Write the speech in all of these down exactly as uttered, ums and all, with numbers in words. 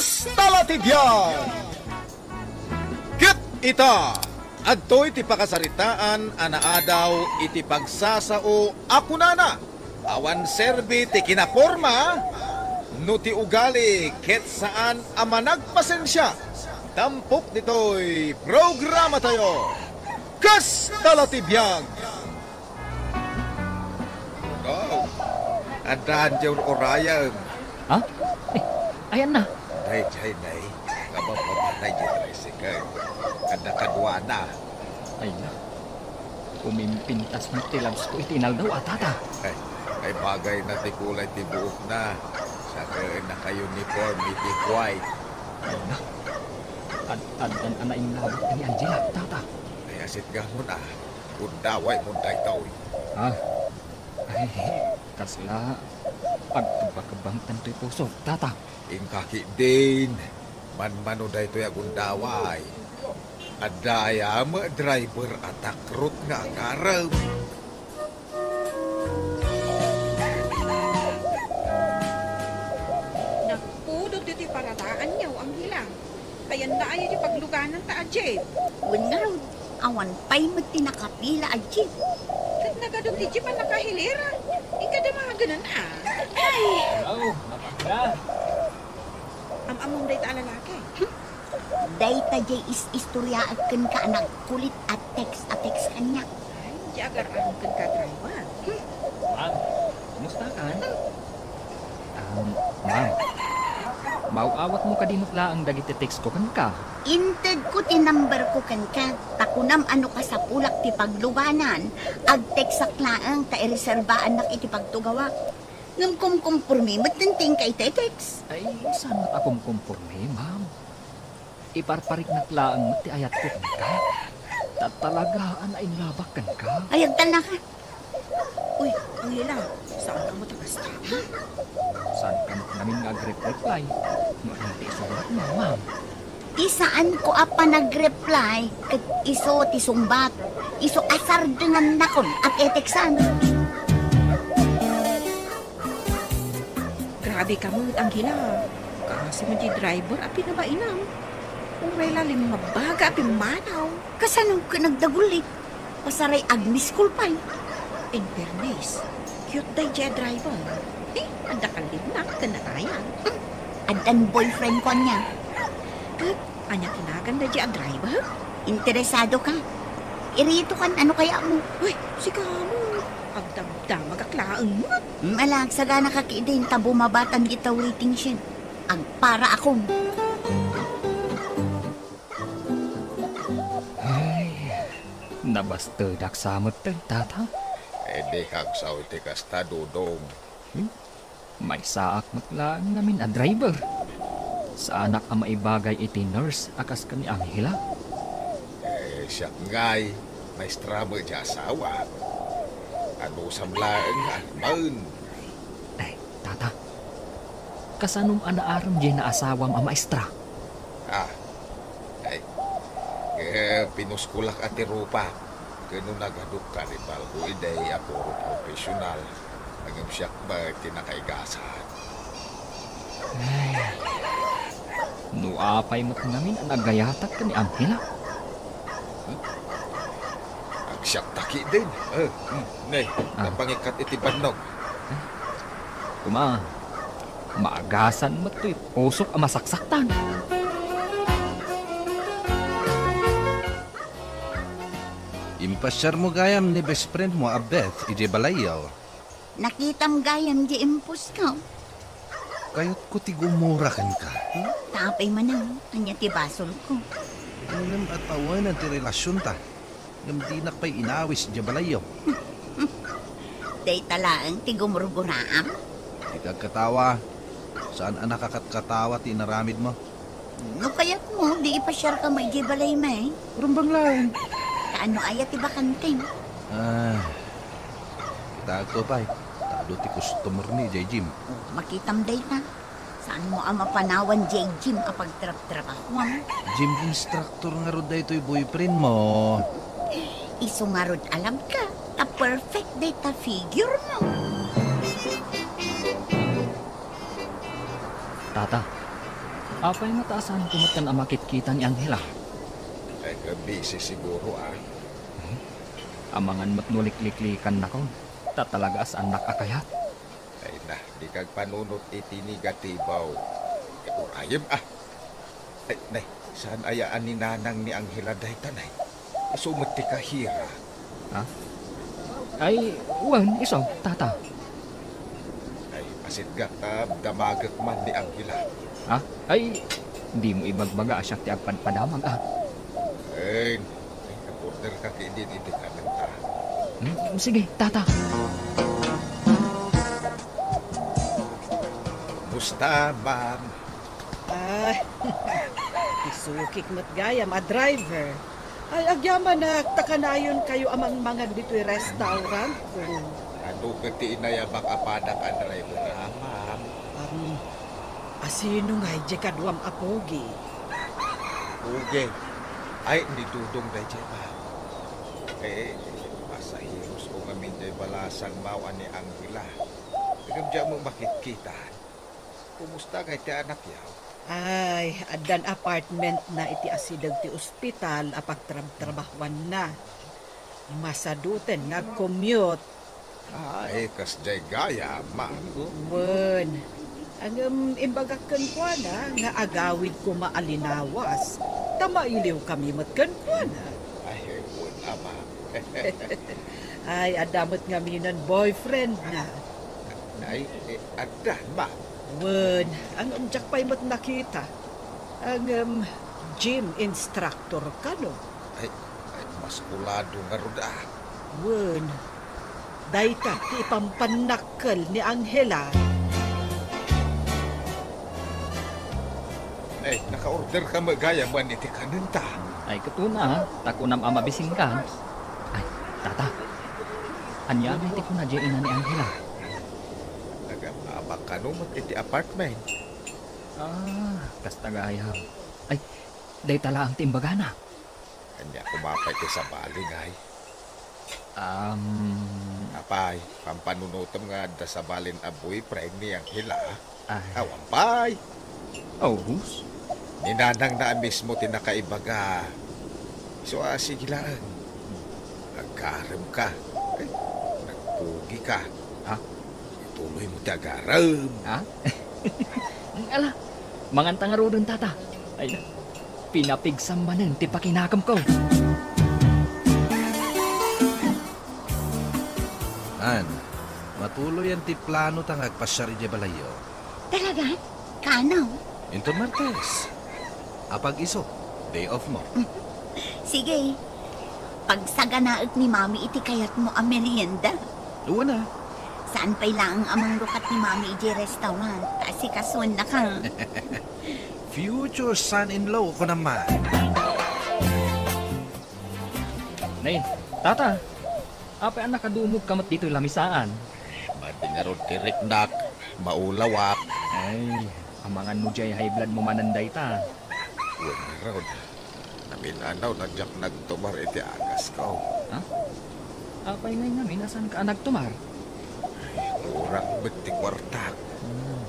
Kasta la ti biag! Ket ita, adtoy ti pakasaritaan a naadaw iti pagsasao a kunana, awan serbi ti kinaporma no ti ugali ket saan a managpasensia. Tampok ditoy programatayo, Kasta la ti biag! Wow! Addan ti ur-urayem. Ha? Eh, ayanna? Daydiay, nay. Kabababa na iti tricycle. Adda kaduana. Ay na. Umimpintas met ti labsko iti inaldaw a, Tata. Ay, ay, bagay na ti kulay ti buokna. Saka naka-uniform iti white. Ay na. Ad-, addan a nainlabak ni Angela, Tata. Ay, asit gamon a. Gundaway mon daytoy. Ah. Ay, kasla agkebbakebbangen toy pusok, Tata. Inka ketdin, manmano daytoy a gundaway. Adda aya met driver a takrot nga agarem. Nagpudot iti parataanyo, Angela. Kayanna aya ti paglugananta a jeep? Wen ngarud, awan pay met ti nakapila a jeep. Ket nagadu ti jeep a nakahilera. Inka damagen a. Ay! Hello, napagda. Am-ammom dayta a lalaki? Dayta jay is-istoriaek kenka a nagkulit a text a text kaniak. Ay, di agar-aram kenka, driver. Ma'am, kumusta ka? Um, ma'am, maaw-awatmo kadi met laeng dagiti text ko kenka? Intedko ti number ko kenka, ta kunam a no kasapulak ti pagluganan, agtextak laeng ta ireserbaannak iti pagtugawak. Ngem kumkumpormi met ti inka iti text. Ay, saan met a kumkumpormi, ma'am? Iparpariknak laeng met ti ayatko kenka. Ta talaga a nainlabak kenka. Ay, agtalnaka. Uy, Angela, saan ka met a kasta? Saan ka met ngamin nga agrep-reply? No ania ti isurat mo, ma'am? Ti saan ko a panagreply ket isu ti sungbat. Isu a sardengannakon a teteksan. Grabe ka met, Angela. Kaasi met ti driver a pinabainam. Uray la limmabaga a pimmanaw. Kasano ket nagdagulli? Pasaray agmiskul pay. In fairness, cute daydiay a driver. Eh, adda kallibna ken natayag. Hmm, addan boyfriend ko ania. Ket ania ti nagan daydiay a driver? Interesado ka? Irito kan ano kaya mo? Uy, sika mo. Agdamdamagak laeng met. Hmm, ala, agsagana ka ketdin ta bumabatan dita waiting shed. Agparaakon. Ay, nabastedak sa met, Tata. Eh, di kagsaw iti kasta, Dodong. Hmm? Maysaak met laeng ngamin a driver. Saanak a maibagay iti nurse a kas ken ni Angela. Eh, siak ngay, maestra met ti asawak. Anusam laeng nga agmaen. Ay, Tata, kasanom a naaram diay naasawam a maestra? Ah, ay, eh, pinuskolak a ti rupak. Ken no nagadok, karibal ko idiay a puro professional, ngem siak met ti nakaigasat. Ay, no apay met ngamin a nagayatak ken ni Angela? Agsiakta ketdin. Eh, hmm, ne, ah, napangikkat iti bannog. Kuma, maagasan met toy pusok a masaksaktan. Impasiarmo gayam ni best friend mo a Beth idiay balayyo. Nakitam gayam di imposko. Kayatko ti gumura kenka. Hmm? Tapay manen, ania ti basolko? Ngem atawenan ti relasionta. Ngem dinak pay inawis idiay balayyo. Dayta laeng ti gumurguraam? Di ka agkatawa. Saan a nakakatkatawa ti inaramidmo. No kayatmo, di ipasiarka met idiay balaymi. Rumbeng laeng. Kaano aya ti bakanten? Ah, kitaenko pay. Adu ti customer-mi idiay gym. Oh, makitam dayta. Saanmo a mapanawan diay gym a pagtraptrabahuam? Gym instructor ngarud daytoy boyfriend mo. Isu ngarud a love ka, ta perfect dayta figure mo. Tata, Apay nga ta a saanko met a makitkita ni Angela? Ay, busy siguro, ah. Amangan met no likliklikanak, ta talaga a saannak a kayat. Ay na, di kagpanunot iti negatibo. Urayem, ah. Ay, nay, saan aya a ni nanang ni Angela dayta, nay? Isu met ti kahira. Ha? Ay, wen, isu, tata. Ay, asidgak ta damagek man ni Angela. Ha? Ay, dimo ibagbaga a siak ti agpadpadamag, ah. Ay, order ka kidin iti kanenta. Hmm, sige, tata. Musta, ma'am? Ah, isukik met gayam a driver. Ay, agyamanak, ta kanayonkayo a mangmangan ditoy restaurant ko. Adu ket ti inayabak a padak a driver, ah, ma'am? Um, asino ngay diay kaduam a pogi? Pogi? Ay, ni Dudong daydiay, ma'am. Eh, pasaheros ko ngamin diay balasang maw a ni Angela. Ngem diak met makitkita. Kumusta ngay ti anakyo? Ay, addan apartmentna iti asideg ti ospital a pagtrabtrabahuanna. Masaduaten nga agcommute. Ay, kasdiay gayam, ma'am. Wen, ngem imbagak kenkuana nga agawid koma a linawas, ta mailiwkami met kenkuana. Ay, wen a, ma'am. Ay, adda met ngaminen boyfriendna. Ay, eh, adda, ma'am. Wen, ngem diak pay met nakita. Ngem, gym instructor kano? Ay, ay, maskulado ngarud, ah. Wen, dayta ti ipampannakkel ni Angela. Ay, naka-order ka met gayam iti kanenta. Ay, ket wen a, ta kunam a mabisinkan. Ay, tata. Ania ngay ti kuna diay ina ni Angela? Nagam-abak kano met iti apartment. Ah, kasta gayam. Ay, dayta laeng ti imbagana. Ania koma pay ti sabali, ngay? Um, Apay, pampanunotem nga adda sabalin a boyfriend ni Angela? Ay. Awan pay. Oh, hus? Ni nanangna a mismo ti nakaibaga. Isu a, sige laeng. Agarem ka. Ay, nagpugi ka. Ha? Ituloy mo ti agarem. Ha? Ala, manganta ngaruden, tata. Ay, pinapigsam manen ti pakinakemko. Nan, matuloyan ti plano ta nga agpasiar idiay balayyo. Talaga? Kano? Inton Martes. Apag-isu, day off mo. Sige. Pagsaganaek ni Mami iti kayatmo a merienda. Wen a. Saan pay laeng a mangrukat ni Mami idiay restaurant? Asikasuennaka. Future son-in-law, kunam man. Nay, tata, apay a nakadumogka met ditoy lamisaan? Madi ngarud ti riknak, maulawak. Ay, amangan no diay high blood mo manen dayta. Wen ngarud. Namin-anaw a diak nagtumar iti agasko. Ha? Apay ngay ngamin a saanka a nagtumar? Ay, kurak met ti kuartak. Hmm.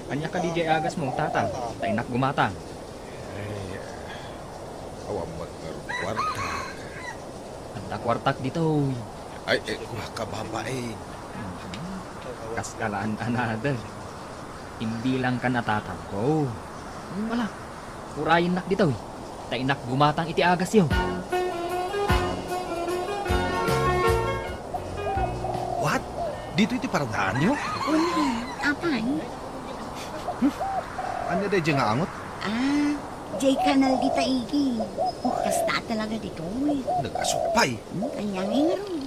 Ania kadi diay agasmo, tata? Ta innak gumatang. Ay, awan met ngarud kuartak. Adda kuartak ditoy. Ay, eh, kuaka babaen. Mhm. Kaskalaan another. Imbilangkan a tatangko. Wala. Urayennak ditoy. Ta innak gumatang iti agasyo. What? Ditoy ti paradaanyo? Wen a, apay? Hmm? Ania daydiay nga angot? Ah, diay kanal dita, Iggy. Oh, kasta talaga ditoy. Nagasupay. Hmm, ania ngay ngarud?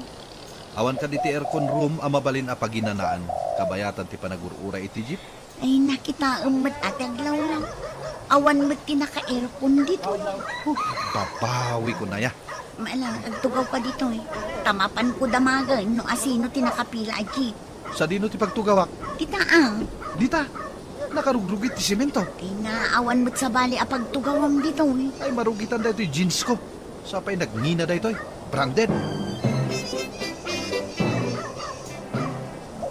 Awan kadi ti aircon room a mabalin a paginanaan, kabayatan ti panagur-uray iti jeep? Ay, nakitaem met a ti aglawlaw. Awan met ti naka-aircon ditoy. Oh, babawi ko na ya. Mala, agtugawka ditoy. Ta mapanko damagen no asino ti nakapila a jeep. Sadino ti pagtugawak? Dita, ah. Dita? Nakarugrugit ti semento. Ay, nga awan met sabali a pagtugawam ditoy. Ay, marugitan daytoy jeans ko. Sapay nagngina daytoy. Branded.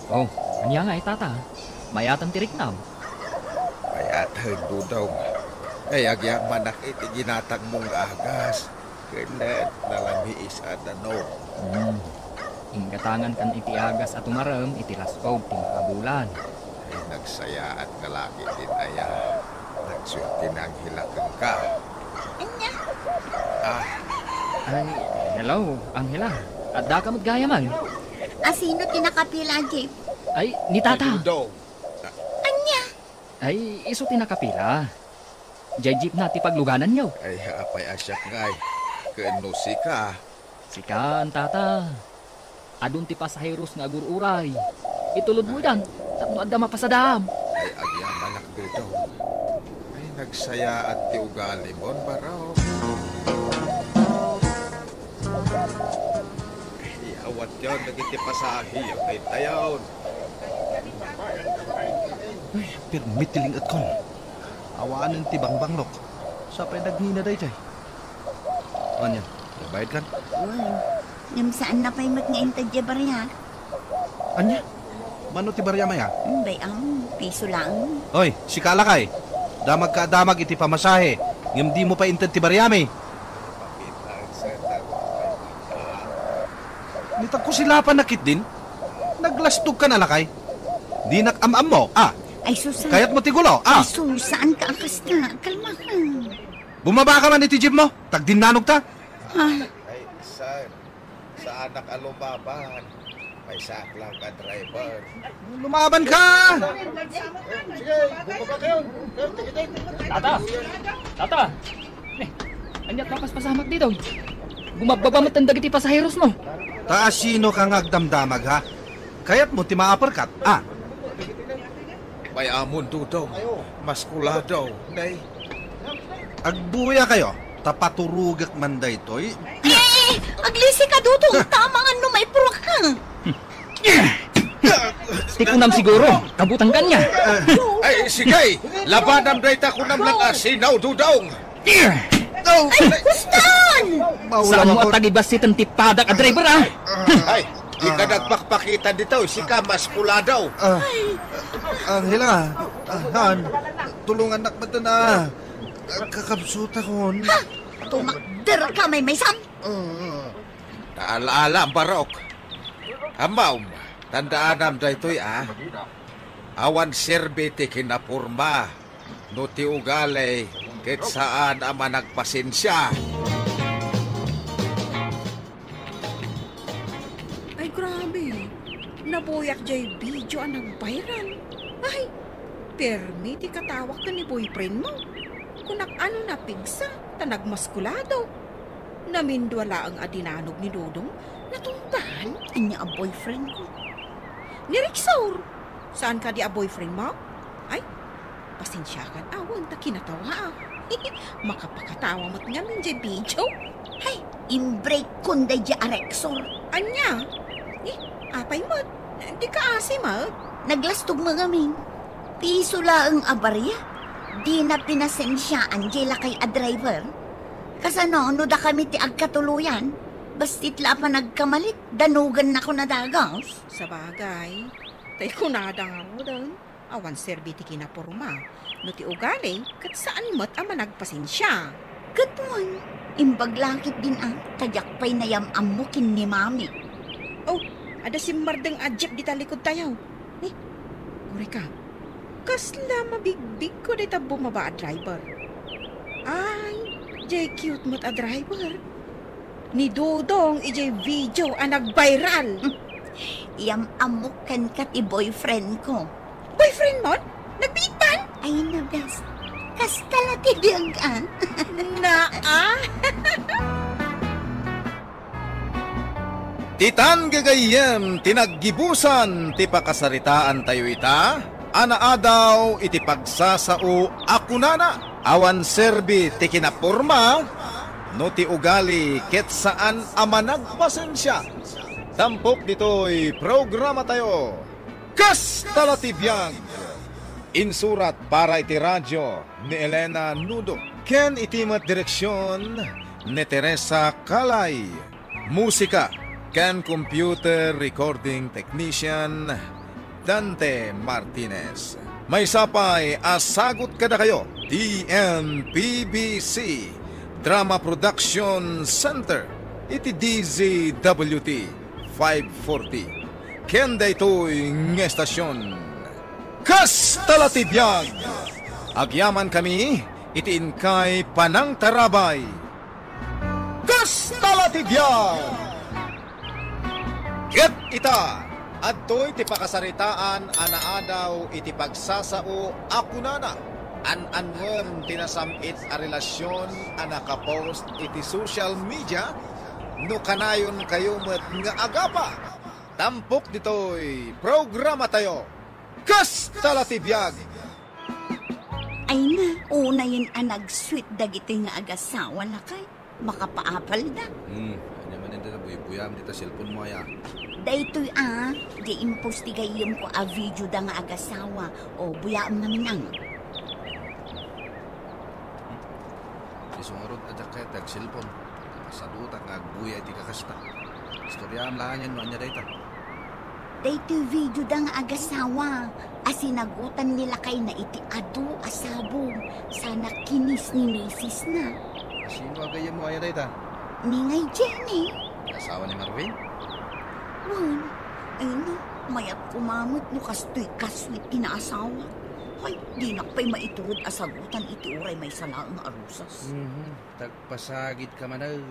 Oh, ania ngay, tata? Mayatan ti riknam? Mayatan. Dudong, ay agyamanak iti ginatangmo nga agas. Ket nalamiis a danum. Hmm. Inggatangankan iti agas a tumarem iti laskog ti makabulan. Ay, nagsayaat nga laki din aya. Nagsuet ti Anghela kenka. Ania? Ah. Ay, hello, Anghela. Addaka met gayam? Asino ti nakapila, Jeep? Ay, ni Tata. Ay, Dudong. Ania? Ay, isu ti nakapila. Jay jeepna ti paglugananyo. Ay, apay a siak ngay? Ken no sika? Sika, Tata. Adun ti pasaheros nga agur-uray. Itulodmo idan, tapno adda mapasadaam. Ay, agyamanak, Dudong. Ay, nagsayaat ti ugalimon, Barok. Ay, awatyon dagiti pasahe, agtayon. Ay, permi ti ling-etkon. Awanen ti bangbanglok. Sapay nagngina daytoy. Ania, ibayadkan? Wen, ngem saanna pay met nga inted diay bariak. Ania? Mano ti bariam aya? Hmm, bay-am, piso laeng. Oy, sika lakay. Damagka a damag iti pamasahe, ngem dimo pay inted ti bariami. Ni tagkusilapan na ketdin? Naglastogkan a lakay. Dinak am-ammo, a. Ay, sus, a. Kayatmo ti gulo, a. Ay, sus, saanka a kasta. Kalmaka. Bumabaka man iti jeepmo, ta agdinnanogta. Ah. Ay, sir, saanak a lumaban. Maysaak lang a driver. Lumabanka! Sige, bumaba kayo. Tata! Tata! Eh, ania't napaspasamak ditoy? Gumabbaba met dagiti pasaherosmo. Ta asinoka nga agdamdamag, ha? Kayatmo ti maaperkat, a? Bay-amon, Dudong. Maskulado, nay. Agbuya kayo, ta paturogek man daytoy. Eh, aglisika, Dudong, ta amangan no maipuruak ka. Ti kunam siguro, kabutangkan niya. Ay, sige, labanam dayta kunam lang a sinaw, Dudong. Ay, kustan! Saan mo a tagibasiten ti padak a driver, a? Ay, di ka nagpakpakita dito, sika maskulado. Ah, Angela, ah, Han, tulungannak met a kakabsutakon. Ha? Tumakder ka, Maymaysan? Ah. Taal-ala, Barok. Ammaom, tandaanam daytoy, a. Awan serbi ti kinaporma no ti ugali ket saan a managpasensia. Ay, grabe. Nabuyak jay video a nag-viral. Ay, permi ti katawak ken ni boyfriend mo. Kunak, ano, napigsa ta nagmaskulado. Namindua laeng a dinanog ni Dodong, natungpal. Ania a boyfriend ko? Ni Rexor. Saan kadi a boyfriend mo? Ay, pasensiakan awan ta kinatawaak. Makapakatawa met ngamin jay video. Hay, imbreak kon dayjay a Rexor. Ania? Eh, apay met? Di ka asi met? Naglastog met ngamin. Piso laeng a baria. Dina pinasensiaan jay lakay a driver. Kasano no dakami ti agkatuloyan? Bassit la a panagkamalik, danogannakon a dagus. Sabagay, tay kunada ngaruden, awan serbi ti kinaporma. No ti ugali, ket saan met a managpasensia. Ket wen, imbag la ketdin a, ta diak pay nayam-ammo ken ni Mami. Oh, adda simmardeng a jeep dita likodtayo. Ni, uray ka. Kasla mabigbigko dayta bumaba a driver. Ay, jay cute met a driver. Ni Dodong ijay video a nag-viral. Yam-ammok kenka ti boyfriend ko. Boyfriend mon? Nagbiit man? Ay, na best. Kasta la ti biag-an. Naa? Ditan gagayyem ti naggibusan ti pakasaritaantayo ita a naadaw iti pagsasao a kunana, awan serbi ti kinaporma no ti ugali ket saan a managpasensia. Tampok ditoy programatayo, Kasta la ti biag. Insurat para iti radio ni Elena Nudo ken iti met direksion ni Teresa Calay. Musika ken computer recording technician, Dante Martinez. Maysa pay a sagut kadakayo ti M P B C Drama Production Center iti D Z W T five forty. Ken daytoy nga estasion, Kasta la ti biag! Agyamankami iti inkay panangtarabay. Kasta la ti biag! Ket ita, adtoy ti pakasaritaan a naadaw iti pagsasao a kunana, an-annuem ti nasam-it a relasion a nakapost iti social media, no kanayonkayo met nga agapa. Tampok ditoy programatayo, Kasta la ti biag! Ay na, unayen a nag-sweet dagitoy nga agasawa, lakay. Makapaapalda. Hmm, ania manen dita, buybuyaam dita cellphone mo, aya? Daytoy a, di impos ti gayyemko a video da nga agasawa. O, buyaam ngamin ang. Isu ngarud a diak kayat ti agcellphone. Kasadutak nga agbuya iti kakasta. Istoryaam laengen no ania dayta. Daytoy video da nga agasawa a sinagutan ni lakayna iti adu a sabong sana kinis ni misisna. Sino a gayyem mo aya dayta? Ni ngay Jenny. Ti asawa ni Marvin? Wen, ay na, mayat kumamet no kastoy kaswit ti naasawa. Ay, dinak pay maiturod a sagutan iti uray maysa laeng a rusas. Mhm. Tagpasagid ka manen.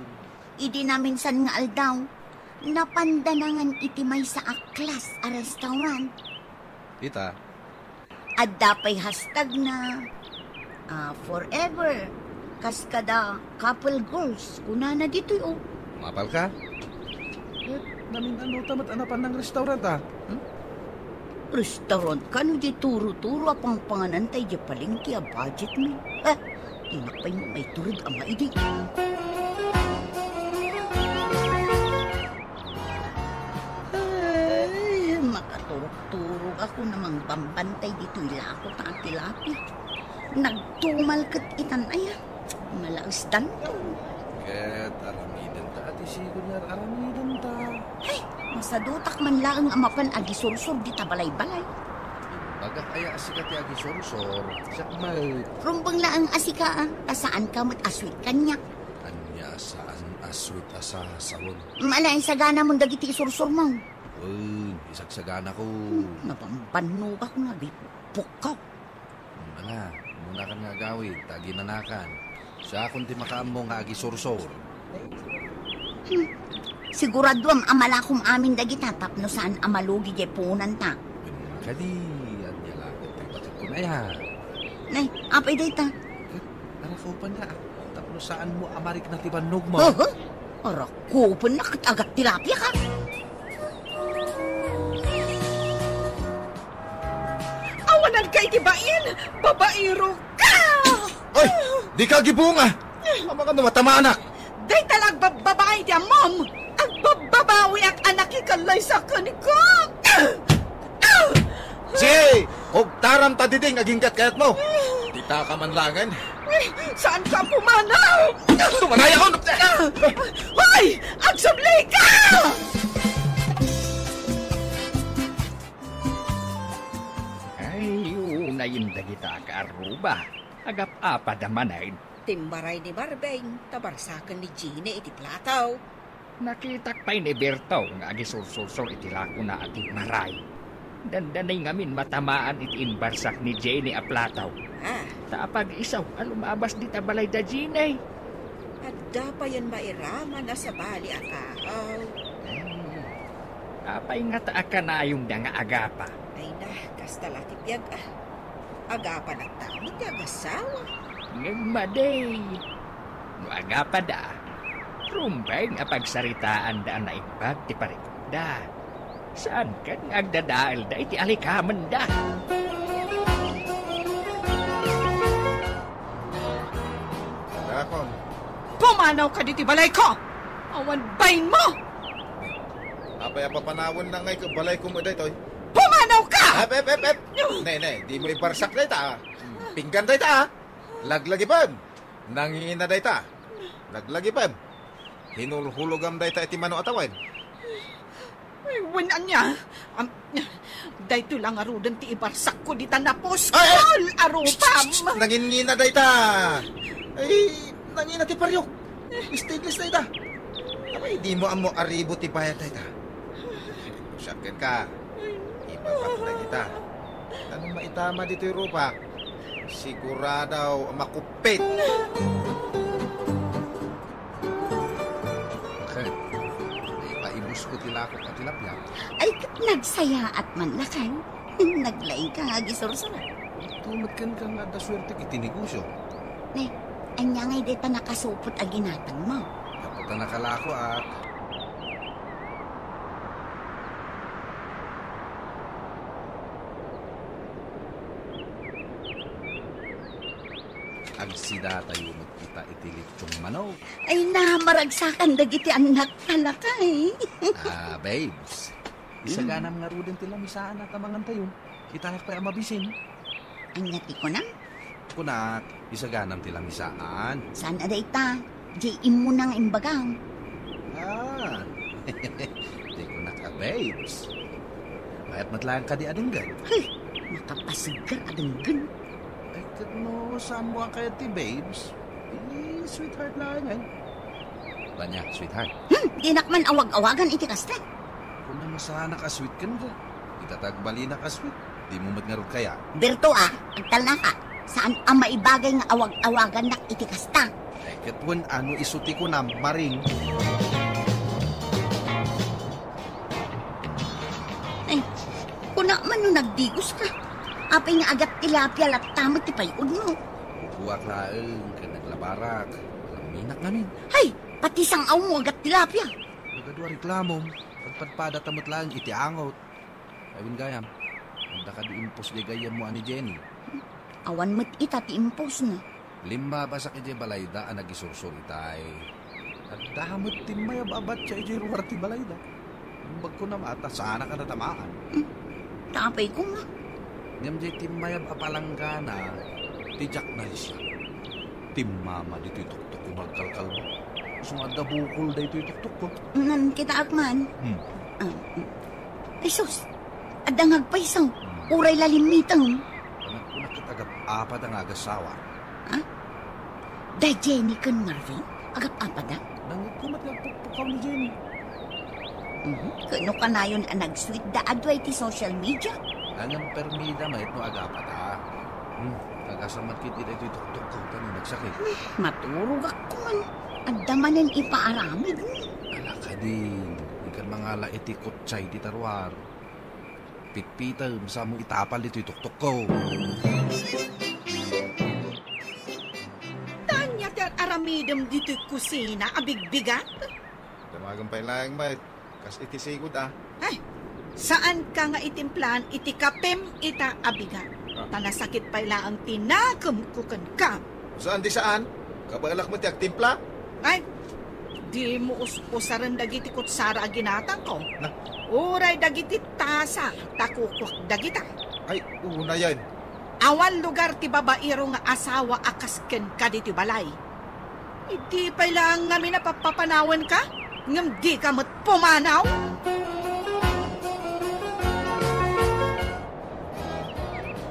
Idi naminsan nga aldaw, napanda nangan iti maysa a class a restaurant. Ita? Adda pay hashtag na, ah, forever, kas kada couple goals, kunana ditoy, oh. Mapal ka? Ket namin-ano ta met a napannang restaurant, ah? Hmm? Restaurant kano di turo-turo a pangpanganan tay di palengke a budget mi. Eh, dinak pay mo maiturod a maidi. Ay, makaturog-turog ako na mangbambantay ditoy lako ta a tilapia. Nagtumal ket itan aya. Malaesdan. Ket aramidenta a ti sigun nga ar-aramidenta. Ay, masadutak man laeng a mapan agisursor dita balay-balay. Imbagak aya a sika ti agisursor, siak met. Rumbeng laeng a sika, a, ta saanka met a sweet kaniak. Ania a saan a sweet a sasawen? Maala, sagana mon dagiti isursor mo. Wen, isagsaganako. Hmm, nabambannog ako nga agipukkaw. Ala, umunakon nga agawid, ta aginanakan. Siakon ti makaammo nga agisursor. Hmm. Siguraduam a malakom amin dagita tapno saan a malugi diay puonanta. Wen kadi, ania la ket ti batikon aya? Nay, apay dayta? Ket, arakupennak, tapno saanmo a marikna ti bannogmo. Huh? Arakupennak ket agat tilapia ka? Awananka iti bain, babaero ka! Ay, dika agibunga! Amangan no matamanak! Dayta la agbabbabain ti ammom! Agbabbabawiak a nakikallaysa kenka! Sige! Kugtaram ta diding aginggat kayatmo! Dita ka man laengen! Ay, saanka a pumanaw? Tumanay ako! Hoy! Agsubli ka! Ay, unayen dagita a kaarruba. Agap-apada manen. Timmaray ni Marvin, ta barsaken ni Jenny iti plato. Nakitak pay ni Berto nga agisursursor iti lakona a timmaray. Dandani ngamin matamaan iti imbarsak ni Jenny a plato. Ah. Ta apag-isu a lumabas dita balay da Jenny. Adda payen mairaman a sabali a tao. Hmm. Apay ngata a kanayonda nga agapa? Ay na, kasta la ti biag, ah. Agapa na ta met ti agasawa. Ngem madi, no agapada, rumbeng a pagsaritaanda a naimbag ti parikutda. Saan ket nga agdadaelda iti alikamenda. Dakon. Pumanawka ditoy balayko! Awan bainmo! Apay a papanawen ngay ket balayko met daytoy? Pumanawka! Ep, ep, ep, ep! Ne, ne, dimo ibarsak dayta, ah. Pinggan dayta, ah. Laglagipem. Nangina dayta. Laglagipem. Hinulhulogam dayta iti mano a tawen. Ay, wen ania? Am, Daytoy la ngaruden ti ibarsakko dita napuskol a rupam. Shh, shh, shh, nangingina dayta. Ay, nangina ti pariok. Stainless dayta. Apay, dimo ammo a ribo ti bayad dayta. Siak kenka. Ibabak dagita. Tano maitama ditoy rupa. Sigurado a makuppit. Ket, ipaibusko ti lakok a tilapia. Ay, ket nagsayaat man lakay. Naglaingka nga agisursura. Tumet kenka nga adda suertek iti negosio. Ne, ania ngay dayta nakasupot a ginatangmo? Gapu ta nakalakoak. Agsidatayo met ita iti lechong manok. Ay, na, maragsakan dagiti annak, talakay. Ah, babes, isaganam ngaruden ti lamisaan a ta mangantayo. Itayak pay a mabisin. Ania ti kunam? Kunak, isaganam ti lamisaan. Saan a dayta? Jay immuna nga imbagam. Ah, jay kunak a babes. Mayat met laeng kadi a denggen. Hey, makapaseger a denggen. Ay, ket no saanmo a kayat ti babes, eh, sweetheart laengen. Ania, sweetheart? Hmm, dinak man awag-awagan iti kasta. Kunam a saanak a sweet kenka. Ita ta agbalinak a sweet. Dimo met ngarud kayat. Berto a, agtalnaka. Saan a maibagay nga awag-awagannak iti kasta. Ay, ket wen a no isu ti kunam, maring. Ay, kuna man no nagdigoska. Apay nga agat tilapia latta met ti pay-odmo. Bubuak laeng ken naglabarak. Malaminak ngamin. Hay, pati sang-awmo agat tilapia. Nagadu a reklamom, agpadpadata met laeng iti angot. Ay, wen gayam, adda kadi impos jay gayyemmo a ni Jenny? Awan met ita ti imposna. Limmabasak idiay balayda a nagisursur itay. Adda met timmayab a batsia idiay ruar ti balayda. Imbagko na mata, saanak a natamaan. Hmm. Tapay ko nga. Ngem diay timmayab a palanggana, ti Jack Nalisia. Timmama ditoy tuktok ko nga agkalkalbo. Isu nga adda bukol daytoy tuktok ko. Nan kitaak man. Hmm. Ah, mm. Ay, sus! Adda nga agpayso. Hmm. Uray la limmiteng. Anak ko na ket agap-apat nga agasawa. Ha? Da Jenny ken Marvin? Agap-apat da? Nangngegko met nga agpukpukaw ni Jenny. Mhm. Ket no kanayon a nag-sweet da, adu ay ti social media? Ngem permi da met no agapata. Hmm, nagasamat ket ita itoy tuktok ko, tano nagsakit. Maturogak man. Adda manen ipaaramid. Ala kadin, ikan mangala iti kutsay ti taruar. Pitpitem, samo itapal ditoy tuktok ko. Ania ti ar-aramidem ditoy kusina a bigbigat? Damagem pay laeng met, kas iti sigud a. Ay, saanka nga itimplaan iti kapem ita a bigat. Ah. Ta nasakit pay laeng ti nakemko kenka. Saan di saan? Kabaelak met ti agtimpla? Ay, dimo us-usaren dagiti kutsara a ginatangko. Na? Uray dagiti tasa, ta kukuak dagita. Ay, unayen. Awan lugar ti babaero nga asawa a kas kenka ditoy balay. Idi pay laeng ngamin a pappapanawenka, ngem dika met pumanaw.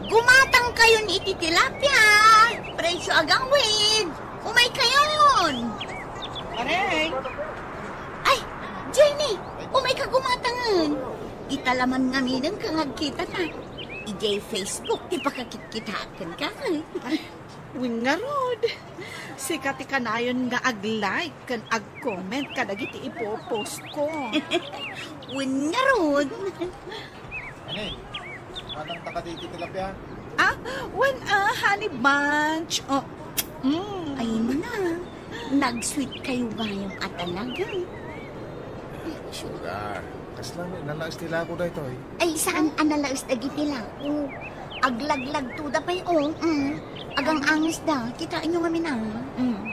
Gumatangkayon iti tilapia. Presyo a gangwid. Umaykayon. Pareng. Ay, Jenny, umayka gumatangen. Ita la man ngaminen nga agkitata. Idiay Facebook ti pakakitkitaak kenka. Wen ngarud, sika ti kanayon nga ag-like ken ag-comment kadagiti ipo-post ko. Wen ngarud. Ani, matang ta kadi iti tilapia? Ah, wen, ah, honey bunch. Oh, mm. Ay na, nag-sweet kayo gayam a talaga. Sugar, kasla met nalaes ti lako daytoy. Ay, saan a nalaes dagiti lako? Aglaglagtoda pay, oh. Mm. Agang-angesda. Kitaenyo ngamin, ah. Mm.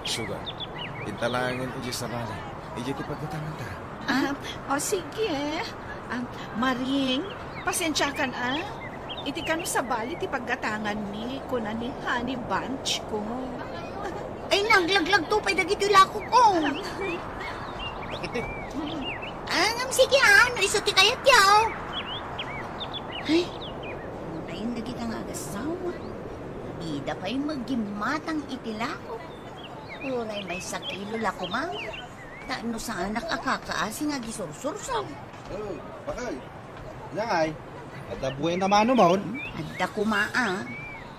Sugar, inta laengen idiay sabali. Idiay ti paggatanganta. Ah, o sige. Ah, Maring, pasensiakan, ah. Iti kano sabali ti paggatanganmi, kuna ni honey bunch ko. Ay, naglaglagto pay dagiti lako ko. Bakit eh? Ah, ngem sige, ah, no isu ti kayatyo. Ay, unayen dagita nga agassawa. Dida pay met gimmatang iti lako. Uray maysa kilo la koma. Ta no saanak a kakaasi nga agisursur. Oh, bakit? Nangay, adda buena mano mon? Adda koma a.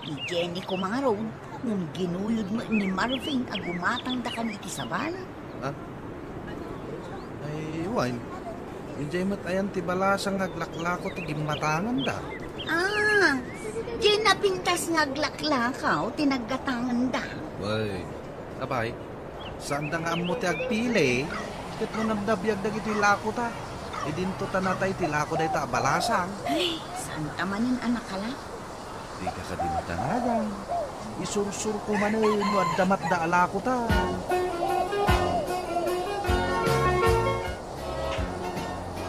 Ni Jenny koma ngarud, ngem ginuyod met ni Marvin a gumatangda kano iti sabali. Ha? Ay, wen. Idiay met ayan ti balasang nga aglaklako ti gimmatanganda. Ah, diay napintas nga aglaklakaw ti naggatanganda. Wen. Abay, saanda nga ammo ti agpili, ket no nabnabiag dagitoy lako ta, idinto ta natay ti lako dayta a balasang. Ay, saanta manen a nakala? Dika kadi matanagan. Isursurko manen no adda matda a lako ta.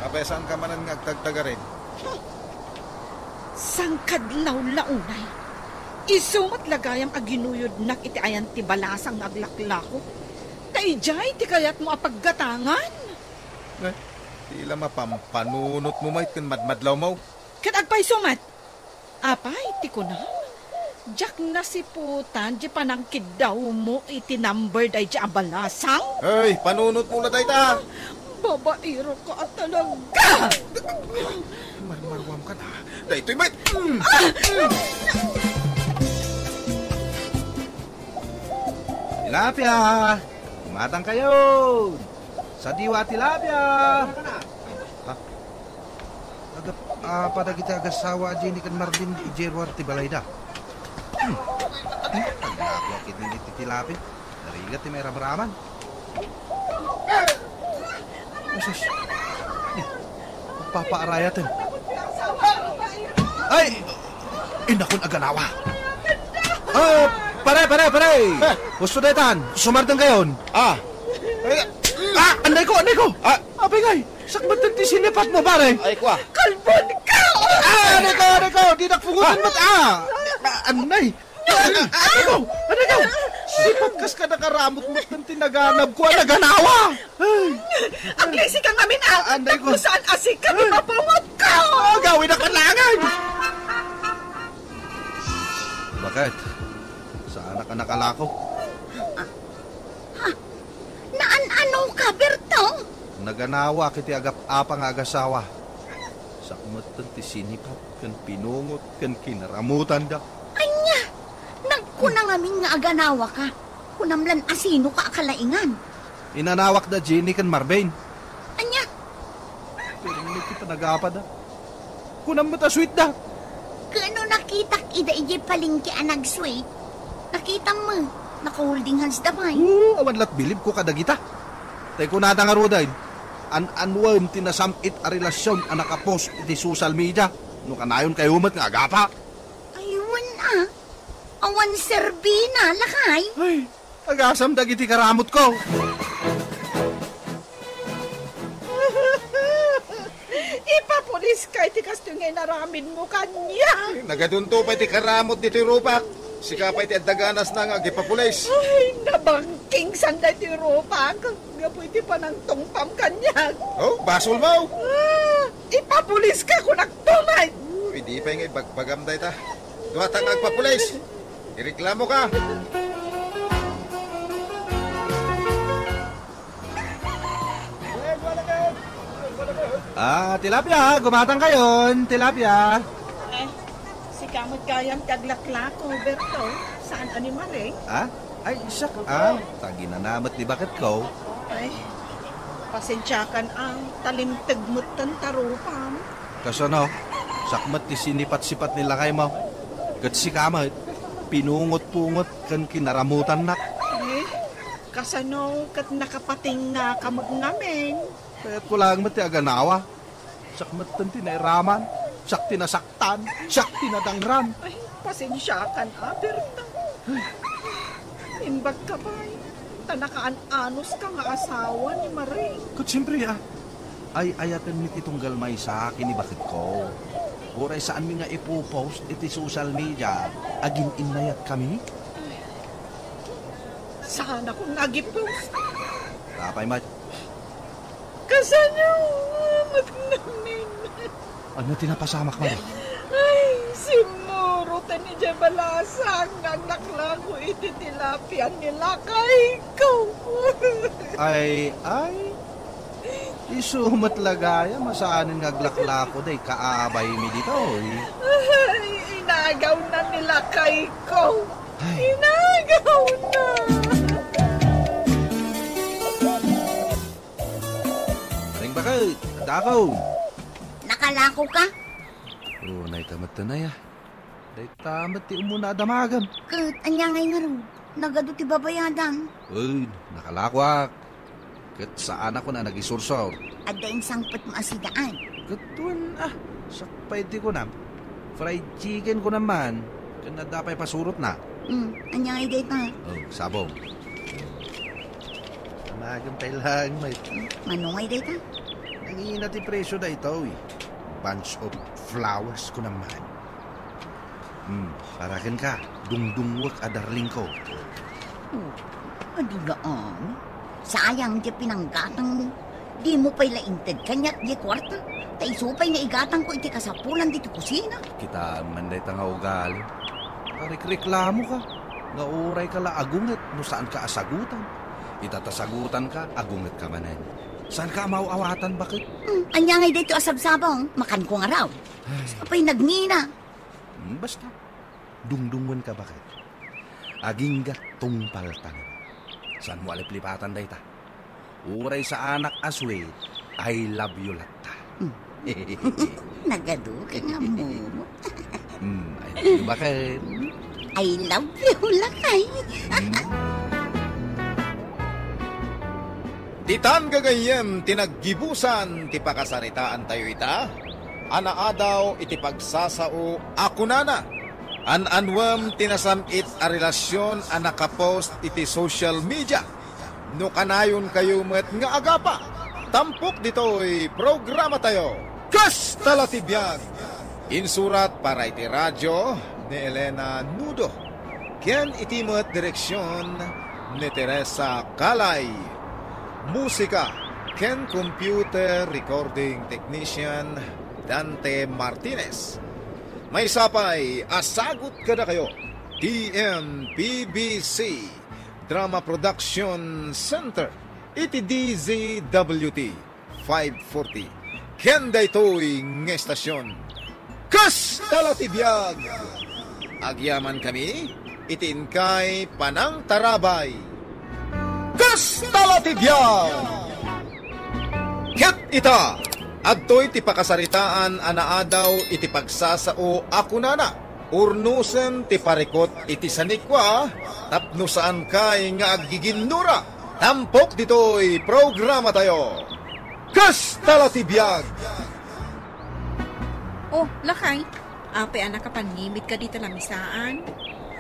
Apay, saanka manen nga agtagtagarin? Sangkadlaw la unay. Isu met la gayam a ginuyodnak iti ayan ti balasang nga aglaklako. Ta idiay ti kayatmo a paggatangan. Eh, ti la mapampanunotmo met ken madmadlawmo. Ket agpayso met. Apay, ti kunam, diak nasiputan diay panangkiddawmo iti number daydiay a balasang. Hey, panunotmo la dayta. Babaero ka talaga. Marmaruam ka na. Daytoy met. Mm. Tilapia! Gumatang kayon! Sadiwa a tilapia! Ha? Agap-, ah, padagiti agassawa a Jenny ken Marvin idiay ruar ti balayda. Hmm. Hmm? Agnakuak iti, iti tilapia. Narigat ti mairamraman. Asus. Hmm. Papaarayaten. Ay! Indakon aganawa. Ah, pare, pare, pare! Eh. Gusto daytan, sumardeng kayon. Ah. Ay, ah, anday ko, anday ko! Ah. Apay ngay, sakbatan ti sinipatmo, pare! Ay, kwa. Kalbon ka! Ah, anday ko, anday ko! Dinak pungutan met, ah! Ah, anday! Anday ko! Anday ko! Sipat kas ka nakaramot met ti naganab ko, ah, naganawa! Ay. Aglisi ka ngamin, ah! Ah, anday ko. Tapno saan a sika ti mapungot ko! Ah, gawin ako langan! Bakit? Saan ka nakalako? Ah, ha? Naan-ano ka, Berto? Naganawa kiti agap-apa nga agasawa. Sakmetten ti sinipat ken pinungot ken kinaramutanda. Ania? Nagkuna ngamin nga aganawa ka. Kunam lan a sino ka a kalaingan. Inanawak da Jenny ken Marvin. Ania? Pero nagkita nagapa da. Kunam met a sweet da. Ken no nakitak ida idiay palengke a nag-sweet, nakitam met, naka-holding hands da pay. Oo, awan lat bilib ko kadagita. Tay kunada ngaruden, an-anuem ti nasam-it a relasyon a nakapost iti social media, no kanayon kayo met nga agapa. Aywan a, awan serbina, lakay. Ay, agasam dagiti karamot ko. Ipapulis ka iti kastoy nga inaramid mo kaniak. Nagadunto pay ti karamot ditoy rupak. Sika pay ti adda ganas na nga agipapulis. Ay, nabangking sanda iti rupak. Gapu iti panangtungpam kaniak. Oh, basol mo. Ah, ipapulis ka, kunak tuman. Oh, idi pay nga ibagbagam dayta. Duatang agpapulis. Ireklamo ka. Ah, tilapia, gumatang kayon, tilapia. Eh, sika met gayam ti aglaklako, Berto. Saan a ni Maring? Ah? Ay, siak, ah, taginanamet ni baket ko. Ay, pasensiakan a, talimteg met tan tarupam. Kasano? Sakmet ti sinipat-sipat ni lakay mo. Ket sika met, pinungot-pungot ken kinaramutannak. Eh, kasano ket nakapatingngaka met ngamin? Kayatko laeng met ti aganawa. Siak metten ti nairaman. Siak ti nasaktan. Siak ti nadangran. Ay, pasensiakan a, Berta. Imbag ka pay. Ta nakaan-anos ka nga asawa ni Maring. Ket siempre, ah. Ay-ayatenmi ti tunggal maysa ken ni baketko. Uray saanmi nga ipopost iti social media, agin-innayatkami. Saanakon nga agipost. Apay met. Kasano met ngamin? Ania ti napasamak, Mari? Ay, simmurot idiay balasang nga aglaklako iti tilapia ni lakayko. Ay, ay. Isu met la gayam a saanen nga aglaklako day kaabaymi ditoy. Ay, inagawna ni lakayko. Ay. Inagawna. Aring baket, adda ako. Nakalako ka? Oo, nay ka met, nay, a. Dayta met ti umuna a damagem. Ket ania ngay ngarud? Nagadu ti babayadan. Wen, nakalakoak. Ket saanak a nagisursor. Adda insangpetmo a sidaan. Ket wen, a, siak pay ti kunam. Fried chicken kunam man. Ken adda pay pasurotna. Hmm, ania ngay dayta? Oh, sabong. Damagem pay laeng met. Hmm, mano ngay dayta? Nangina ti presio daytoy. Bunch of flowers kunam man. Hmm, para kenka, dungdungwek a darling ko. Oh, adu la amin. Sayang ti pinanggatangmo. Dimo pay la inted kaniak di kuarta. Ta isu pay nga igatangko iti kasapulan ditoy kusina. Kitaem man dayta nga ugali. Karikreklamoka nga urayka la agunget no saanka a sagutan. Ita ta sagutanka, agungetka manen. Saanka a maaw-awatan, baket? Hmm, ania ngay daytoy a sabsabong? Makanko ngarud. Ay. Apay nagngina? Hmm, basta. Dungdungenka, baket. Agingga tungpalta. Saanmo a liplipatan dayta? Uray saanak a sweet, I love you latta. Hmm. Nagadu ka nga mo. Hmm, I love you, baket. I love you, lakay. Hmm. Ditan gagayyem ti naggibusan ti pakasaritaantayo ita, a naadaw iti pagsasao a kunana, an-anuem ti nasam-it a relasyon a nakapost iti social media. No kanayonkayo met nga agapa, tampok ditoy programatayo. Kasta la ti biag! Insurat para iti radio ni Elena Nudo, ken iti met direksion ni Teresa Calay. Musika ken computer recording technician Dante Martinez. Maysa pay a sagut kadakayo ti M P B C Drama Production Center iti D Z W T five forty. Ken daytoy nga estasyon, Kasta la ti biag! Agyamankami iti inkay panangtarabay. Kasta la ti biag! Ket ita, adtoy ti pakasaritaan a naadaw iti pagsasao a kunana, Urnosen ti parikut iti sanikua tapno saankay nga aggiginnura. Tampok ditoy programatayo. Kasta la ti biag! Oh, lakay, apay a nakapanngimit ka dita lamisaan?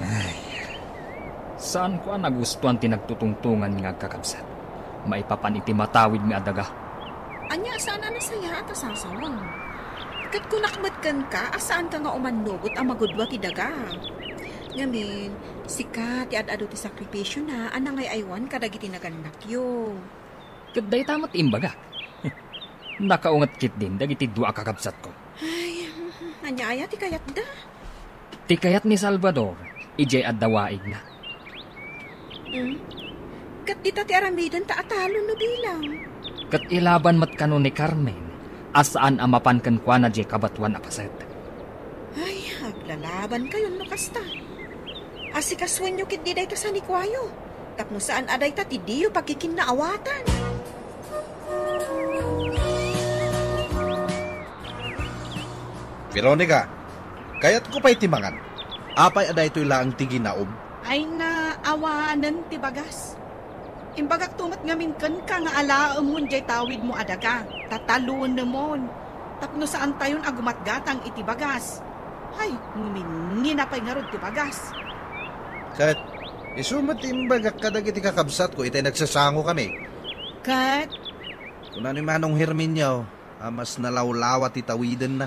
Ay, saanko a nagustuan ti nagtutungtongan nga agkakabsat maipapan iti matawid nga adaga. Ania a saan a nasayaat a sasawem? Ket kunak met kenka a saanka nga umannugot a magudua ti daga. Ngamin, sika ti ad-adu ti sakripisiona a nangay-aywan kadagiti nagannakyo. Ket dayta met ti imbagak. Nakaunget ketdin dagiti dua a kakabsatko. Ay, ania aya ti kayatda? Ti kayat ni Salvador, idiay adda waigna. Hmm? Ket dita ti aramiden ta atalon no bilang. Ket ilaban met kano ni Carmen a saan a mapan kenkuana diay kabatoan a paset. Ay, aglalabankayon no kasta. Asikasuenyo ketdi dayta sanikuayo, tapno saan a dayta ti diyo pagkikinnaawatan. Veronica, kayatko pay ti mangan. Apay a daytoy laeng ti ginaom? Ay, naawanen ti bagas. Imbagakto met ngamin kenka nga alaemon diay tawidmo a daga, ta tallonemon, tapno saantayon a gumatgatang iti bagas. Ay, nguminngina pay ngarud ti bagas. Ket isu met ti imbagak kadagiti kakabsatko itay nagsasangokami. Ket kuna ni Manong Herminio a mas nalawlawa ti tawidenna,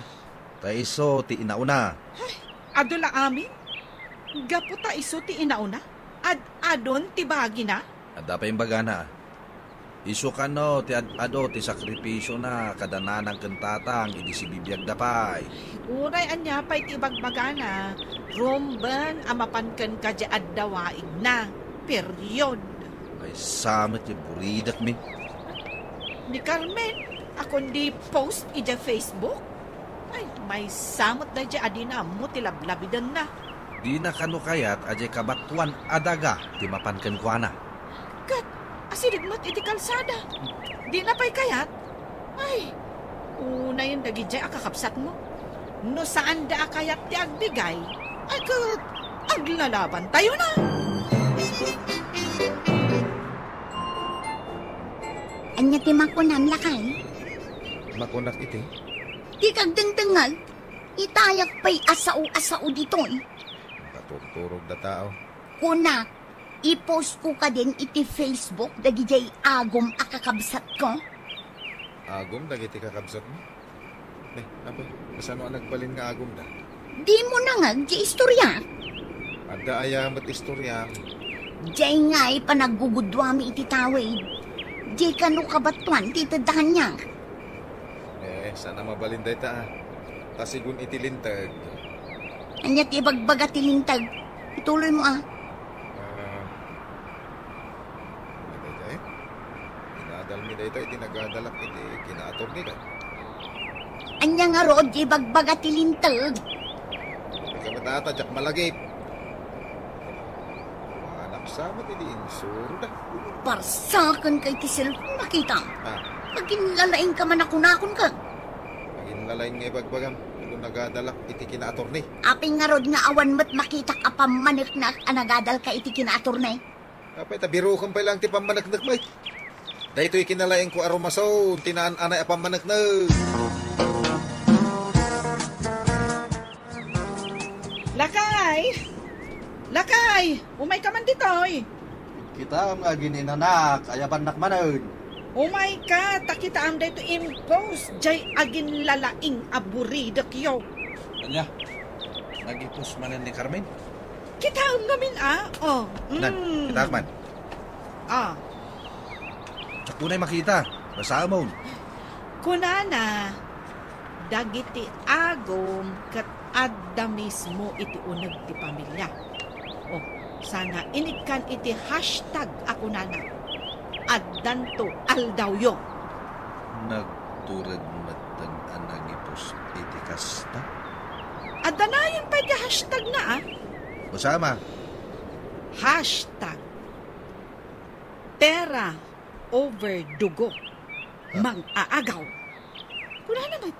ta isu ti inauna. Ay, adu la amin? Gapu ta isu ti inauna, ad-adun ti bagina? Adda pay imbagana. Isu kano ti ad-adu ti sakripisiona kada nanang ken tatang idi sibibiagda pay. Uray ania pay ti ibagbagana, rumben a mapan kenka diay adda waigna. Period. Maysa met ti buridekmi. Ni Carmen, a kundi post idiay Facebook? Ay, maysa met daydiay a dina ammo ti lablabidenna. Dina kano kayat a diay kabatoan a daga ti mapan kenkuana? Ket asideg met iti kalsada. Dina pay kayat? Ay, unayen dagidiay a kakabsatmo. No saanda a kayat ti agbigay, ay ket aglalabantayo na. Ania ti makunam, lakay? Makunak iti? Ti kagdengdengngeg, itayak pay a sao a sao ditoy. Paturturog da tao. Kunak, i-post ko kadin iti Facebook dagidiay agom a kakabsatko. Agom dagiti kakabsatmo? Ne, apay, kasano a nagbalin nga agom da? Dimo nangeg ti istorya? Adda aya met istorya? Diay ngay panagguguduami iti tawid. Diay kano kabatoan ti itedda kaniak. Eh, saan a mabalin dayta, ah. Ta sigun iti linteg. Ania ti ibagbaga ti linteg? Ituloy mo, ah. Ah, Daydiay, inadalmi dayta iti nagadalak iti kinaattorney, ket. Ania ngarud ti ibagbaga ti linteg? Ikaw met ata, diak malagip. Manaksa met iti insuro da. Parsaken kay ti cellphone, makita. Ah. Aginlalaing ka man a kunakon ka. Aginlalaing nga ibagbagam, no nagadalak iti kinaattorney. Apay ngarud nga awan met makitak a pammaneknek a nagadal ka iti kinaattorney? Apay, ta birokem pay lang ti pammaneknek met. Daytoy kinalaingko a rumason ti naan-anay a pammaneknek. Lakay! Lakay! Umay ka man ditoy! Kitaem nga agin-inanak, ayabannak manen. Umay ka, ta kitaem daytoy impost, jay aginlalaing a buridekyo. Ania? Nagipos manen ni Carmen? Kitaem ngamin, ah. Oh, Nan, mm. Kitaem man. Ah. Diak unay makita. Basaemon. Kunana, dagiti agom ket adda mismo iti uneg ti pamilia. Oh, sana inikkan iti hashtag a kunana, "Addanto aldawyo." Nagtured metten a nagipos iti kasta? Adda nayon pay ti hashtag na, ah. Basama. Hashtag pera over dugo. Ah. Mang-aagaw. Kunana met.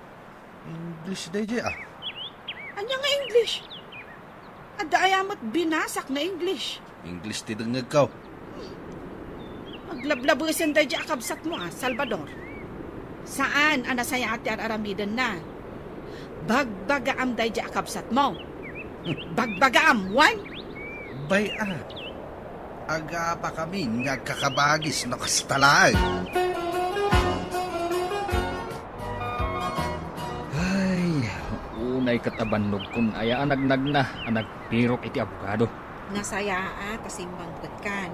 English daydiay, ah. Ania nga English? Adda aya met binasak nga English? English ti dengngegko. Aglablabesen daydiay a kabsatmo, ah, Salvador. Saan a nasayaat ti ar-aramidenna. Bagbagaam daydiay a kabsatmo. Bagbagaam, wen? Bay, ah. Agapakamin nga agkakabagis no kasta laeng. Ay, unay ket a bannogkon aya a nagnagna a nagpirok iti abogado. Nasayaat a simmangpetkan.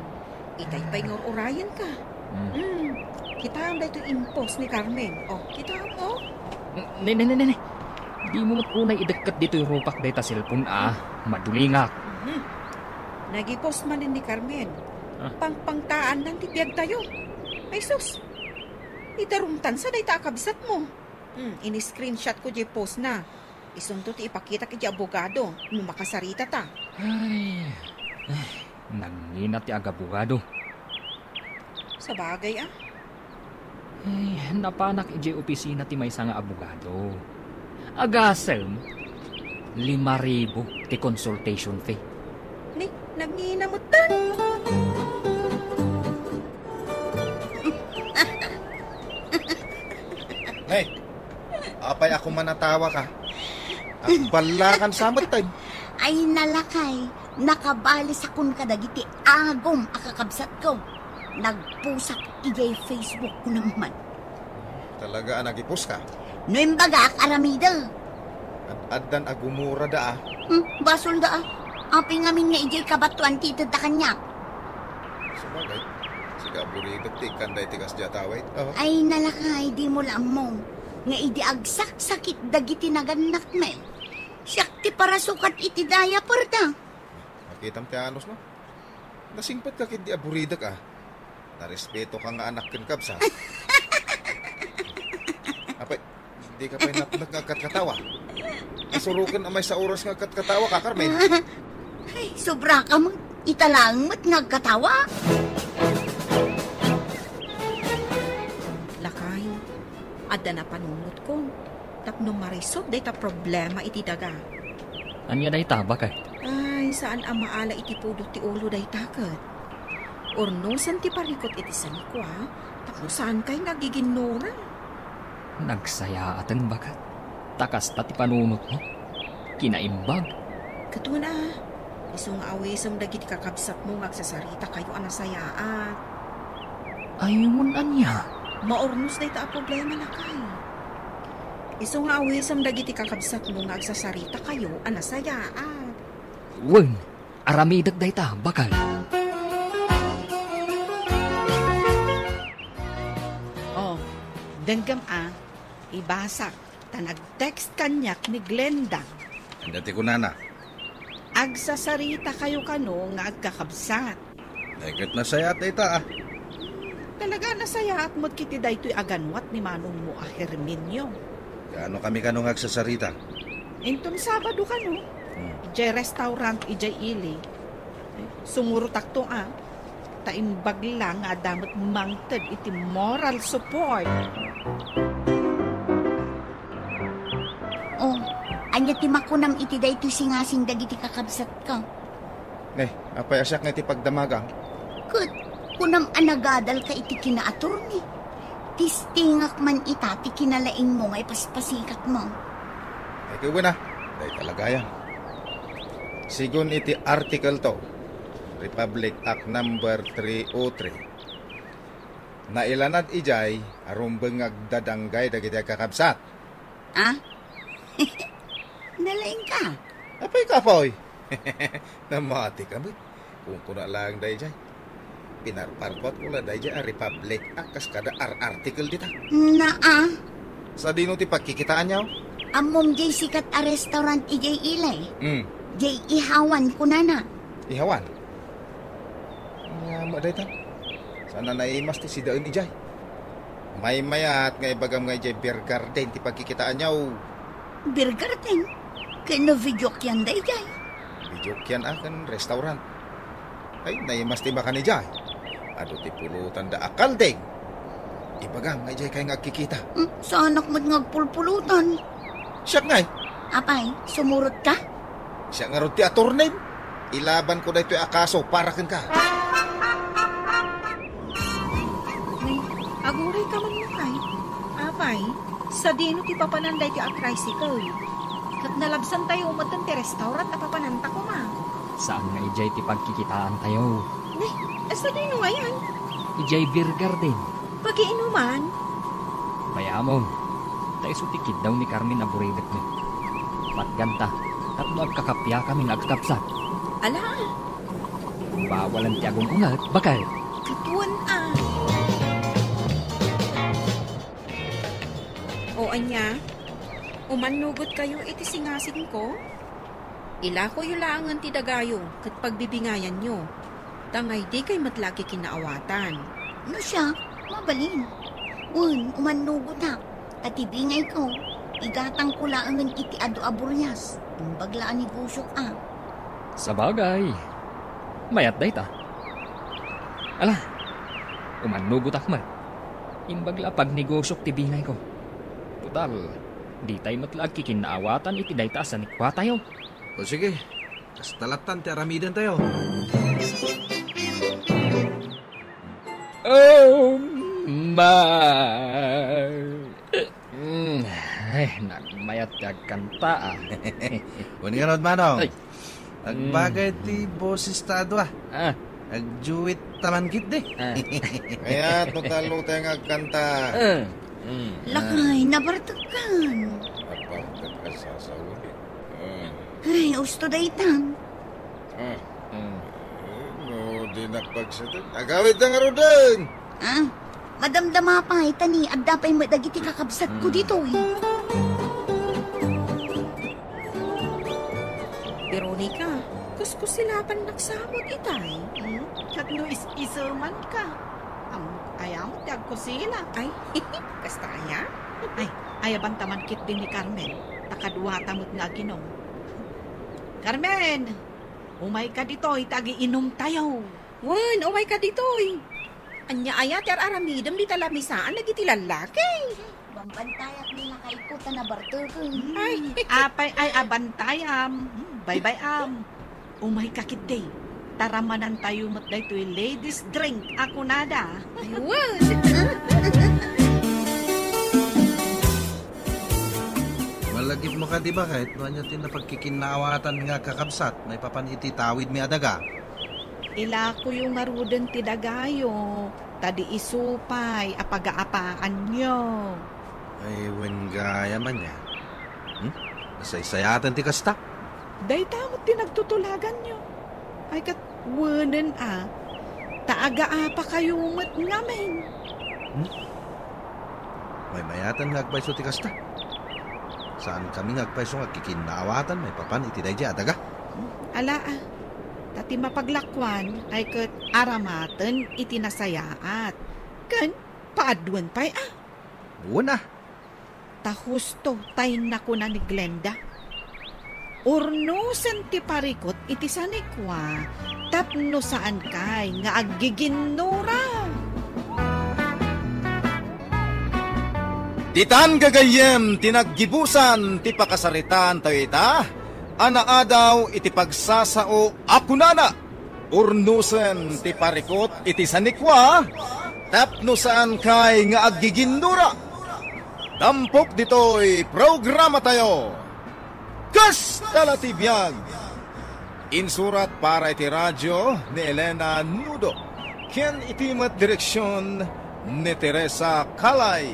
Itay pay nga ur-urayenka. Hmm. Hmm. Kitaem daytoy impost ni Carmen. Oh, kitaem, oh. Ne, ne, ne, ne, ne. Dimo met unay idekket ditoy rupak dayta cellphone a. Madulingak. Mhm. Nagipos manen ni Carmen. Ah. Pangpangtaannan ti biagtayo. Ay sus. Idarumtansa dayta a kabsatmo. Hmm, in-screenshot ko diay post na. Isunto ti ipakitak iti abogado no makasaritata. Ay, ay, nangina ti agabogado. Sabagay, ah. Ay, napanak idiay opisina ti maysa nga abogado. Agasem, lima ribu ti consultation fee. Ni, nangina metten. Hey, apay a kuman a tawaka? Agballakansa metten. Ay, nalakay, nakabalesakon kadagiti agom a kakabsatko. Nagposak idiay Facebook ko naman. Talaga a nagiposka? No imbagak, aramidek. Ad-addan a gumurada, ah. Hmm, basolda, ah. Apay ngamin nga idiay kabatoan ti itedda kaniak? Sabagay. Kaburidek ti ikkan daytoy kasdiay a tawid. Oh. Ay, nalakay, dimo la ammo nga idi agsaksakit dagiti nagannak met, siak ti parasukat iti diaperda. Makitam ti anus, no? Nasingpetka ketdi a buridek, a. Narespetoka nga anak ken kabsat. Apay, dika pay natnag nga agkatkatawa. Isuroken a maysa oras nga agkatkatawa ka, Carmen. Ay, sobra ka met. Ita laeng met nga agkatawa. Lakay, adda napanunotko tapno marisod dayta problema iti daga. Ania dayta, baket? Ay, saan a maala iti pudot ti ulo dayta ket. Urnosen ti parikut iti sanikua, tapno saankay nga agiginnura. Nagsayaaten, baket. Ta kasta ti panunotmo. Kinaimbag. Ket kuna, isu nga awisem dagiti kakabsatmo nga agsasarita kayo a nasayaat. Ay, wen ania? Maurnos dayta a problema, lakay. Isu nga awisem dagiti kakabsatmo nga agsasarita kayo a nasayaat. Wen, aramidek dayta, baket. Oh, denggem a, ibasak, ta nag-text kaniak ni Glenda. Ania ti kunana? Agsasarita kayo kano nga agkakabsat. Ay, ket nasayaat dayta, a. Talaga, nasayaat met iti daytoy a ganuat ni manongmo a Herminio. Kaano kami kano nga agsasarita? Inton Sabado kano, Hmm. idiay restaurant, idiay ili. Sumurotakto, a. Ta imbag la nga adda met mangted iti moral support. Oh, ania ti makunam iti daytoy singasing dagiti kakabsatko? Ne, apay a siak nga iti pagdamagang? Ket kunam a nagadalka iti kinaattorney. Testingak man ita ti kinalaingmo nga ipaspasikatmo. Ay, ket wen a, dayta la gayam. Segun iti Article two, Republic Act Number three oh three, nailanad idiay a rumbeng nga agdadanggay dagiti agkakabsat. Ah? Nalaingka? Apay ka, Apoy? Namati ka met. Kunkuna laeng daydiay. Pinarparkuatko la daydiay a Republic Act kas kada ar-article dita. Naa. Sadino ti pagkikitaanyo? Ammom diay sikat a restaurant idiay Ilay. Hmm. Diay Ihawan kunana. Ihawan? Nga, ma, dayta. Saan a naimas ti sidaen idiay? Maymayat nga ibagam nga idiay Beer Garden ti pagkikitaanyo. Beer Garden? Ken no videokean daydiay? Videokean a ken restaurant. Ay, naimas ti makan idiay. Adu ti pulotanda a kaldeng. Ibagam nga idiay kay nga agkikita. Hmm, saanak met nga agpulpulotan. Siak ngay. Apay, sumurotka? Siak ngarud ti atornem. Ilabanko daytoy a kaso para kenka. Nay, aguray ka man, Lakay. Apay, sadino ti papanan daytoy a tricycle? Ket nalabsantayo metten ti restaurant a papananta koma. Saan nga idiay ti pagkikitaantayo? Nay, sadino ngayen? Idiay Beer Garden. Pagiinuman? Mayamon, ta isu ti kiddaw ni Carmen a buridekmi. Patganta, tapno agkakappia kami nga agkabsat. Ala? Bawalan ti agung-unget, baket. Ket wen a. O ania? Umannugot kayo iti singasingko? Ilakoyo laengen ti dagayo ket pagbibingayanyo, ta nga idi kay met la agkikinaawatan. No siak, mabalin. Wen, umannugotak, ta ti bingayko, igatangko laengen iti adu a burias, imbag la a negosiok a. Sabagay, mayat dayta. Ala, umannugotak met, imbag la a pagnegosiok ti bingayko. Total, ditay met la agkikinnaawatan iti dayta a sanikuatayo. O sige, kasta lattan ti aramidentayo. Oh my! Mm, ay, nagmayat ti agkanta, a. Wen ngarud, Manong. Ay. Agbagay ti boses ta a dua. Ah. Agduet ta man ketdi. Ah. Kayat no tallo tayo nga agkanta. Ah. Mm. Lakay, nabartekkan. Nabartek a sasawen. Ah. Ay, usto daytan. Ah. Mm. Eh, no, Di nagpagsiting. Agawidta ngaruden! Ah, madamdama pay, ta ni adda pay met dagiti kakabsatko Hmm. ditoy. Veronica, kuskusilapan naksamot itay. Hmm? Ket no is-isemanka, am-, ayam ti agkusila. Ay, kasta aya? Ay, ayaban ta man ketdi ni Carmen, ta kaduata met nga aginum. Carmen! Umayka ditoy ta agiinumtayo. Wen, umayka ditoy. Ania aya ti ar-aramidem dita lamisaan dagiti lallaki? Bambantayak ni lakayko ta nabarteken. Ay, apay ay abantayam. Hmm, baybay-am. Umayka ketdi. Taramanantayo met daytoy ladies drink a kunada. Ay, wen. Malagipmo kadi, baket, no ania ti napagkikinnaawatan nga kakabsat maipapan iti tawidmi a daga? Ilakoyo ngaruden ti dagayo, ta di isu pay a pagaapaanyo. Ay, wen gayam ania. Hmm? Nasaysayaten ti kasta? Dayta met ti nagtutulaganyo. Ay, ket wenen a, ta agaapakayo met ngamin. Hmm? Maymayatan nga agpayso ti kasta. Saankami nga agpayso nga agkikinnaawatan maipapan iti daydiay a daga. Ala a, ta ti mapaglakuan ay ket aramaten iti nasayaat. Ken paaduen pay a. Wen a. Ta husto tay nakuna ni Glenda. Urnosen ti parikut iti sanikua tapno saankay nga aggiginnura. Ditan gagayyem ti naggibusan ti pakasaritaantayo ita a naadaw iti pagsasao a kunana, urnosen ti parikut iti sanikua tapno saankay nga aggiginnura. Tampok ditoy programatayo, Kasta la ti Biag. Insurat para iti radio ni Elena Nudo, ken iti met direksion ni Teresa Calay.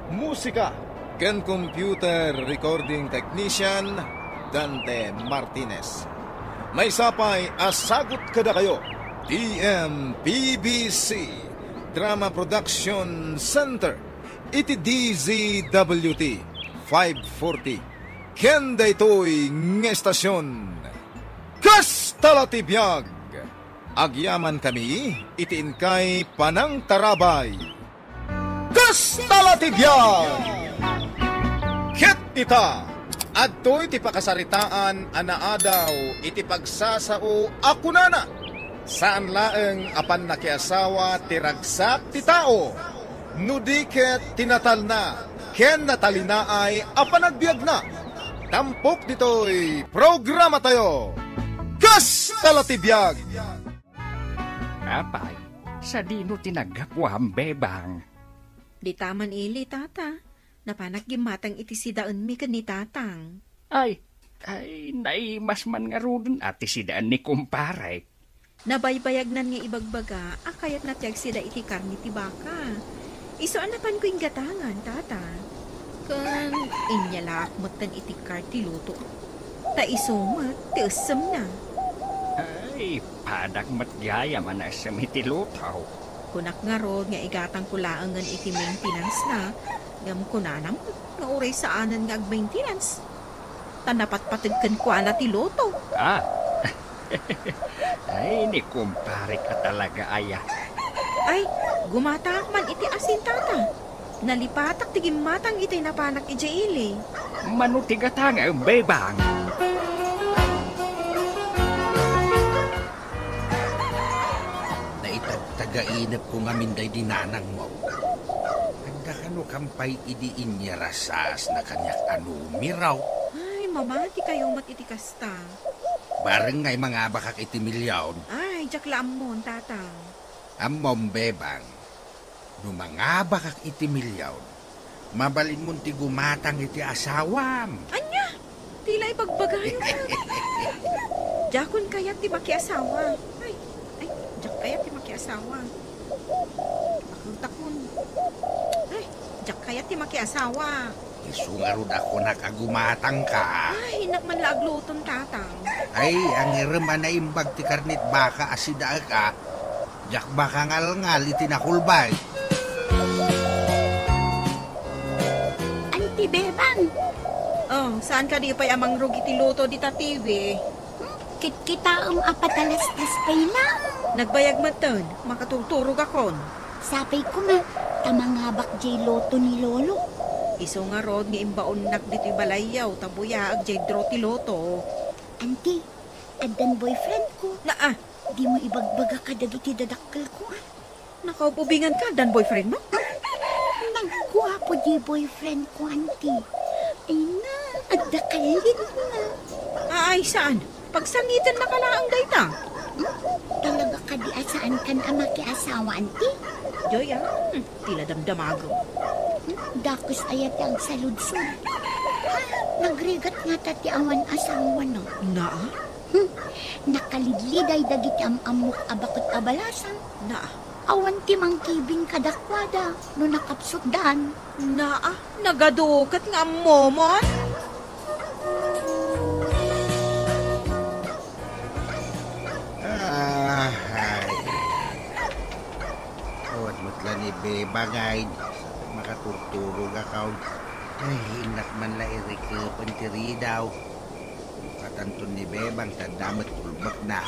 Musika ken computer recording technician, Dante Martinez. Maysa pay a sagut kadakayo, T M P B C Drama Production Center, iti D Z W T five forty, ken daytoy nga estasion. Kasta la ti biag! Agyamankami iti inkay panangtarabay. Kasta la ti biag! Ket ita, adtoy ti pakasaritaan a naadaw iti pagsasao a kunana, saan laeng a pannakiasawa ti ragsak ti tao, no di ket ti natalna ken natalinaay a panagbiagna. Tampok ditoy programatayo, Kasta la ti biag! Apay, sadino ti naggapuam, Bebang? Dita man ili, Tata. Napanak gimmatang iti sidaenmi ken ni Tatang. Ay, ay, naimas man ngaruden a ti sidaen ni kumparek. Nabaybayagnan nga ibagbaga a kayatna ti agsida iti karne ti baka. Isu a napanko inggatangan, Tata. Ken inyalaak metten iti kar ti luto. Ta isu met ti essemna. Ay, padak met gayam a naessem iti luto. Kunak ngarud nga igatangko laengen iti maintenance-na, ngem kunana met nga uray saanen nga agmaintenance. Ta napatpateg kenkuana ti luto. Ah. Ay, ni kumparek a talaga aya. Ay, gumataak man iti asin, Tata. Nalipatak ti gimmatang itay napanak idiay ili. Mano ti gatangem, Bebang? Naitagtagainepko ngamin daydi nanangmo. Adda kano kampay idi inyarasasna kaniak a numero? Ay, mamatikayo met iti kasta. Bareng nga mangabakak iti milion. Ay, diak la ammon, Tatang. Ammom, Bebang. No mangabakak iti milion, mabalinmon ti gumatang iti asawam. Ania? Ti la ibagbagayo. Diakon kayat ti makiasawa. Ay, ay, diak kayat ti makiasawa. Akertakon. Ay, diak kayat ti makiasawa. Isu ngarud a kunak a gumatangka. Ay, innak man la agluton, Tatang. Ay, angirem a naimbag ti karnit baka a sidaek a. Diak makangalngal iti nakulbay. Anti Bebang! Oh, saan kadi pay a mangrugi ti luto dita T V? Hmm? Kitkitaem a patalastas pay la. Nagbayag metten, makaturturogakon. Sapay koma, ta mangabak jay luto ni Lolo. Isu ngarud nga imbaonnak ditoy balayyo, ta buyaag jay draw ti luto. Anti, addan boyfriend ko. Naa. Dimo ibagbaga kadagiti dadakkel ko, ah. Nakaububingan ka, addan boyfriend mo? Nagguapo di boyfriend ko, anti. Ay na, adda kallit na. Ay, saan? Pagsangiten na ka laeng dayta. Hmm? Talaga kadi a saan kan a makiasawa, anti? Joy, ah. Hmm, tila damdamagem. Hmm? Dakes aya ti agsaludsod. Ah, nagrigat ngata ti awan asawa na. Naa? Hmm. Nakalidliday dagiti am-ammok a baket a balasang. Naa? Awan ti mangkibin kadakuada no nakapsutdan. Naa, nagadu ket nga ammomon. Ah, ay. Awan met la ni Bebang ay. Makaturturog ako. Ay, innak man la irikepen ti ridaw. Katanton ni Bebang, tanda met tulbekna.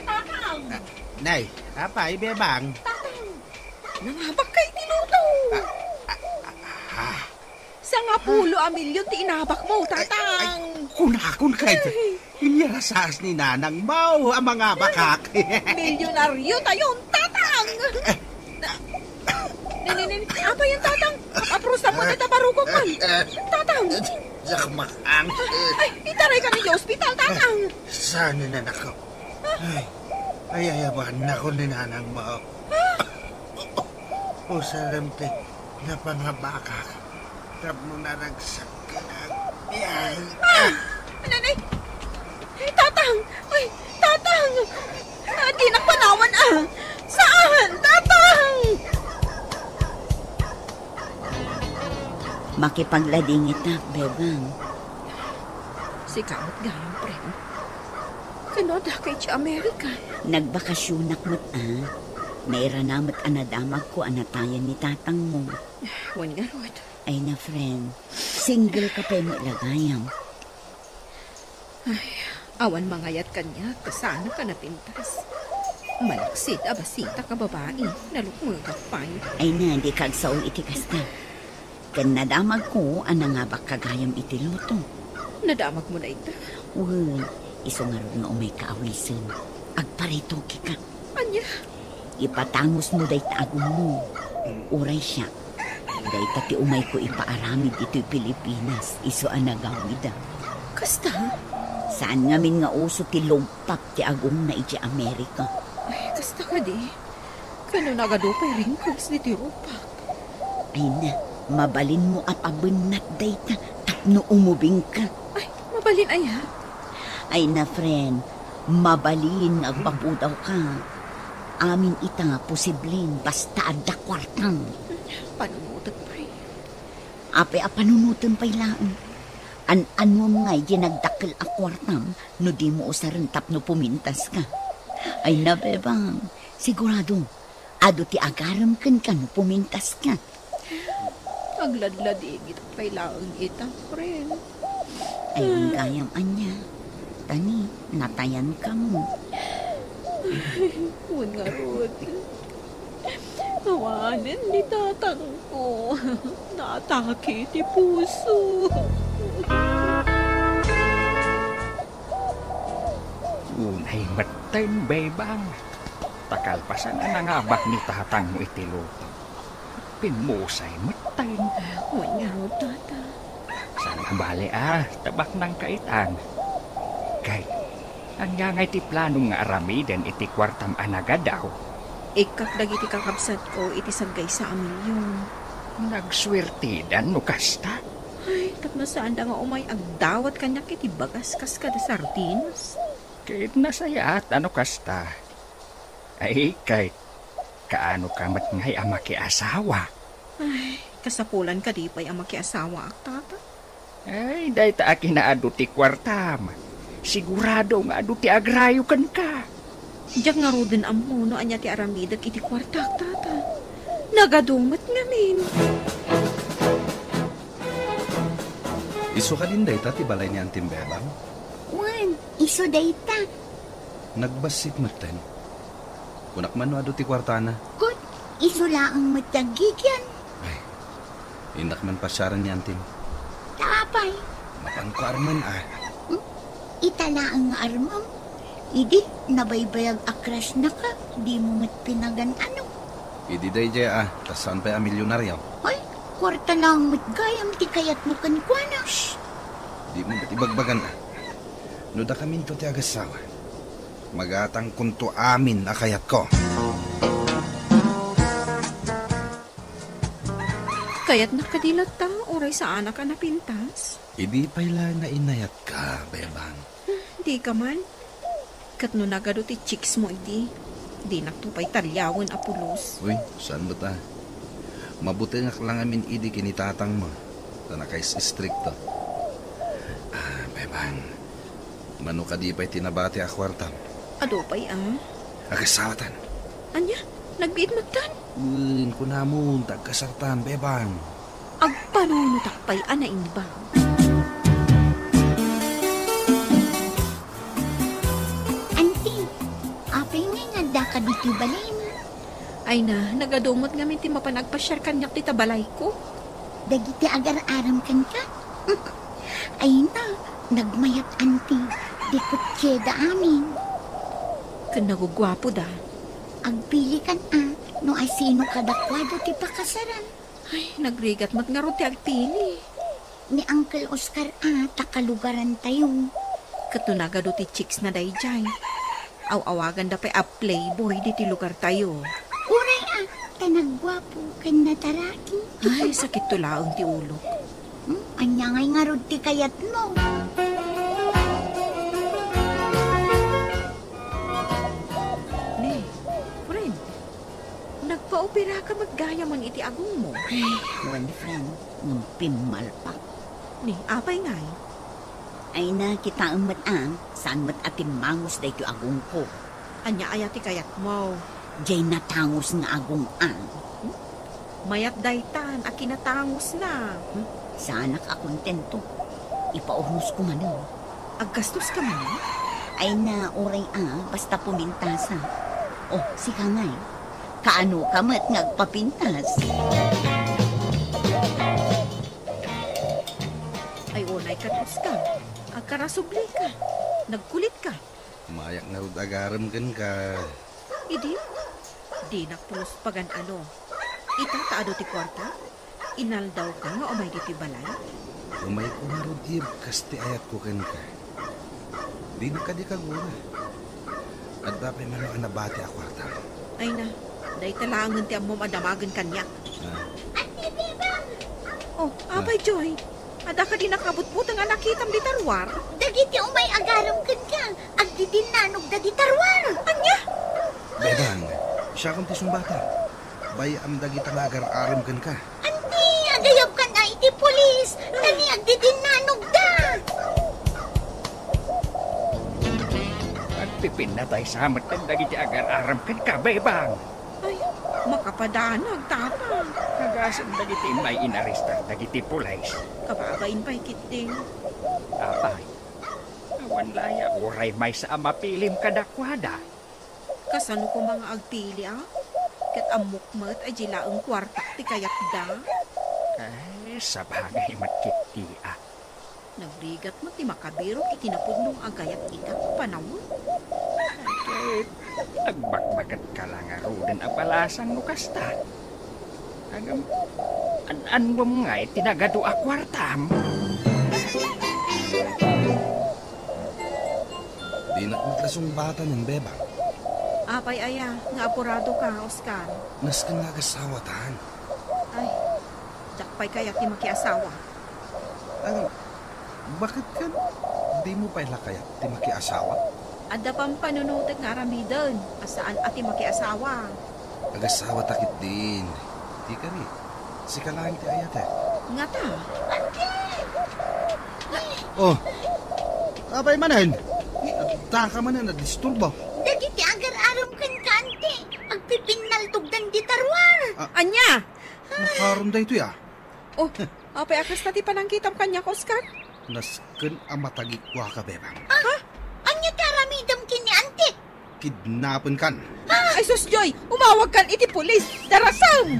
Tatang! Ah, nay, apay, Bebang? Tatang! Nangabak ka iti luto! Ah, ah, ah, ah. Sangapulo a milyon ti inabak mo, Tatang! Ay, ay, kunakon kay, ay. Inyarasaas ni nanang mo a mangabakak. Milyonaryo tayon, Tatang! Eh. Na, ni, ni, ni, apa yan, Tatang? Ap-, aprusan mo na tabarukok man. Eh, eh. Tatang! Sakmakang. Ay, itaray ka na ospital, Tatang! Saan na nako? Ay, ay, ayabanna ko ni nanang mo. Usarem ti napangabakak tapno naragsak ka na. Ay, ah! Nanay! Ay, Tatang! Ay, Tatang! Ah, di nakpanawan, ah! Saan? Tatang! Makipagladingit, ah, Bebang. Sika met gayam, friend. Kano adda ka iti Amerika? Nagbakasionak met, a. Nairana met a nadamagko a natayan ni tatangmo. Wen ngarud. Ay na, friend. Single ka pay met la gayam. Ay, awan mangayat kaniak, kasano ka napintas? Malaksid a basitak a babai, nalukmegak pay. Ay na, di ka agsao iti kasta. Ken nadamagko a nangabakka gayam iti luto. Nadamagmo dayta? Wen, isu ngarud nga umayka awisen. Agparetoke ka. Ania? Ipatangosmo dayta agummo. Uray siak, dayta ti umayko ipaaramid itoy Pilipinas, isu a nagawida. Kasta? Saan ngamin nga uso ti lugpak ti agumna iti Amerika. Ay, kasta kadi? Kano nagadu pay ringkes ditoy rupak? Ay na, mabalinmo a pabennat dayta tapno umubingka. Ay, mabalin aya? Ay na, friend, mabalin nga agpapudawka. Amin ita posiblen basta adda kuartam. Panunotek pay. Apay a panunotem pay laeng? An-anuem ngay ti nagdakkel a kuartam no dimo usaren tapno pumintaska? Ay na, Bebang, sigurado, adu ti agarem kenka no pumintaska. Agladladingit pay laeng ita, friend. Ay, gayam ania. Tani, natayan kamo. Wen ngarud. Awanen ni tatangko. Naatake ti puso. Unay metten, Bebang. Ta kalpasan a nangabak ni tatangmo iti luto, pimmusay metten. Wen ngarud, Tata. Saan a bale a, ta baknang kaitan. Kay, ania ngay ti planom nga aramiden iti kuartam a nagadaw? Ikkak dagiti kakabsatko iti saggaysa a milyon. Nagsuertidan no kasta. Ay, tapno saanda nga umay agdawat kaniak iti bagas kas kada sardinas. Ket nasayaat a no kasta. Ay, kay, kaano ka met ngay a makiasawa? Ay, Kasapulan kadi pay a makiasawaak, tata? Ay, dayta a kinaadu ti kuartam. Sigurado nga adu ti agrayo kenka. Diak ngaruden ammo no ania ti aramidek iti kuartak, tata. Nagadu met ngamin. Isu kadin dayta ti balay ni Antim Bebang? Wen, isu dayta. Nagbassit metten. Kunak man no adu ti kuartana. Ket isu laeng met ti aggigian. Ay, innak man pasiaren ni Antim. Ta apay? Mapanko armen a. Hmm? Ita laeng nga armem. Idi nabaybayag a crush-naka, dimo met pinagan-ano. Idi daydiay a, ta saan pay a milyonaryo. Ay, kuarta laeng met gayam ti kayatmo kenkuana. Shh! Dimo met ibagbagan a. No dakaminto ti agassawa, magatangkonto amin a kayatko. Kayatnak kadi latta, uray saanak a napintas? Idi pay la nga inayatka, Bebang. Hmm, dika man. Ket no nagadu ti chicks mo idi, dinakto pay taliawen a pulos. Uy, saan met a. Mabutengak la ngamin idi ken ni tatangmo, ta nakais-istrikto. Ah, Bebang, mano kadi pay ti nabati a kuartam? Adu pay a. Agassawatan. Ania? Nagbiit metten? Wen, kunamon, ta agkasartan, Bebang. Agpanunotak pay a naimbag. Anti, apay ngay nga addaka ditoy balaymo? Ay na, nagadu met ngamin ti mapan agpasiar kaniak dita balayko. Dagiti agar-arem kenka? Ay na, nagmayat, anti, dikotseda amin. Ken naguguapoda. Agpilikan a, no asino kadakuada ti pakasaran. Ay, nagrigat met ngarud ti agpili. Ni Uncle Oscar a, ta kalugarantayo. Ket no nagadu ti chicks na daydiay, aw-awaganda pay a playboy ditoy lugartayo. Uray a, ta nagguapo ken nataraki. Ay, sakitto laeng ti ulok. Hmm? Ania ngay ngarud ti kayatmo? Ni, friend, nagpaoperaka met gayam iti agongmo. Ay, wen, friend, ngem pimmalpak. Ni, apay ngay? Ay na, kitaem met a, saan met a timmangus daytoy agongko. Ania aya ti kayatmo? Diay natangus nga agong a. Hmm? Mayat daytan a kinatangusna. Hmm? Saanak a kontento. Ipaurnosko manen. Aggastoska manen? Ay na, uray a, basta pumintasak. Oh, sika ngay. Kaanoka met nga agpapintas? Ay, unay ket, Oscar. Agkarasublika. Nagkulitka. Mayak ngarud agarem kenka. Idi, dinak pulos pagan-ano. Ita ta adu ti kuarta, inaldawka nga umay ditoy balay. Umayko ngarud, Eve, kas ti ayatko kenka. Dinak kadi kagura. Adda pay mano a nabati a kuarta. Ay na, dayta laengen ti ammom a damagen kaniak. Ah. Anti Bebang! Oh, apay, Joy? Adda kadi nakabutbuteng a nakitam dita ruar? Dagiti umay agarem kenka, agdidinnanogda dita ruar. Ania? Bebang, siakon ti sungbatam. Bay-am dagita nga agar-arem kenka. Anti, agayabkan a iti pulis, ta ni agdidinnanogda. Agpipinnataysa met dagiti agar-arem kenka, Bebang. Ay, makapadanag, tata. Agasem dagiti immay inarestar dagiti pulis. Kababain pay ketdi. Apay, awan la aya uray maysa a mapilim kadakuada? Kasano koma nga agpili a? Ket ammok met a di laeng kuartak ti kayatda. Ay, sabagay met ketdi a. Nagrigat met ti makabirok iti napudno nga agayat ita, panawen. Ket agbakbaketka la ngaruden a balasang no kasta. Ngem, an-annuem ngay ti nagadu a kuartam? Dinak met la sungbatanen, Bebang. Apay aya nga apuradoka, Oscar? Nasken nga agasawatan. Ay, diak pay kayat ti makiasawa. Ano, baket ken? Dimo pay la kayat ti makiasawa? Adda pampanunotek nga aramiden a saan a ti makiasawa. Agasawata ketdin. Ti kari, Sika laeng ti ayatek. Ngata? Oh, apay manen? Addaka manen a disturbo? Dagiti agar-arem kenka, anti, agpipinnaltogdan dita ruar. Ah. Ania? Makaron daytoy, ah. Oh, apay a kasta ti panangkitam kaniak, Oscar? Nasken a matagikuaka, Bebang. Ah, ania ti aramidem ken ni anti? Kidnapenkan. Ay sus, Joy! Umawagkan iti pulis! Darasem!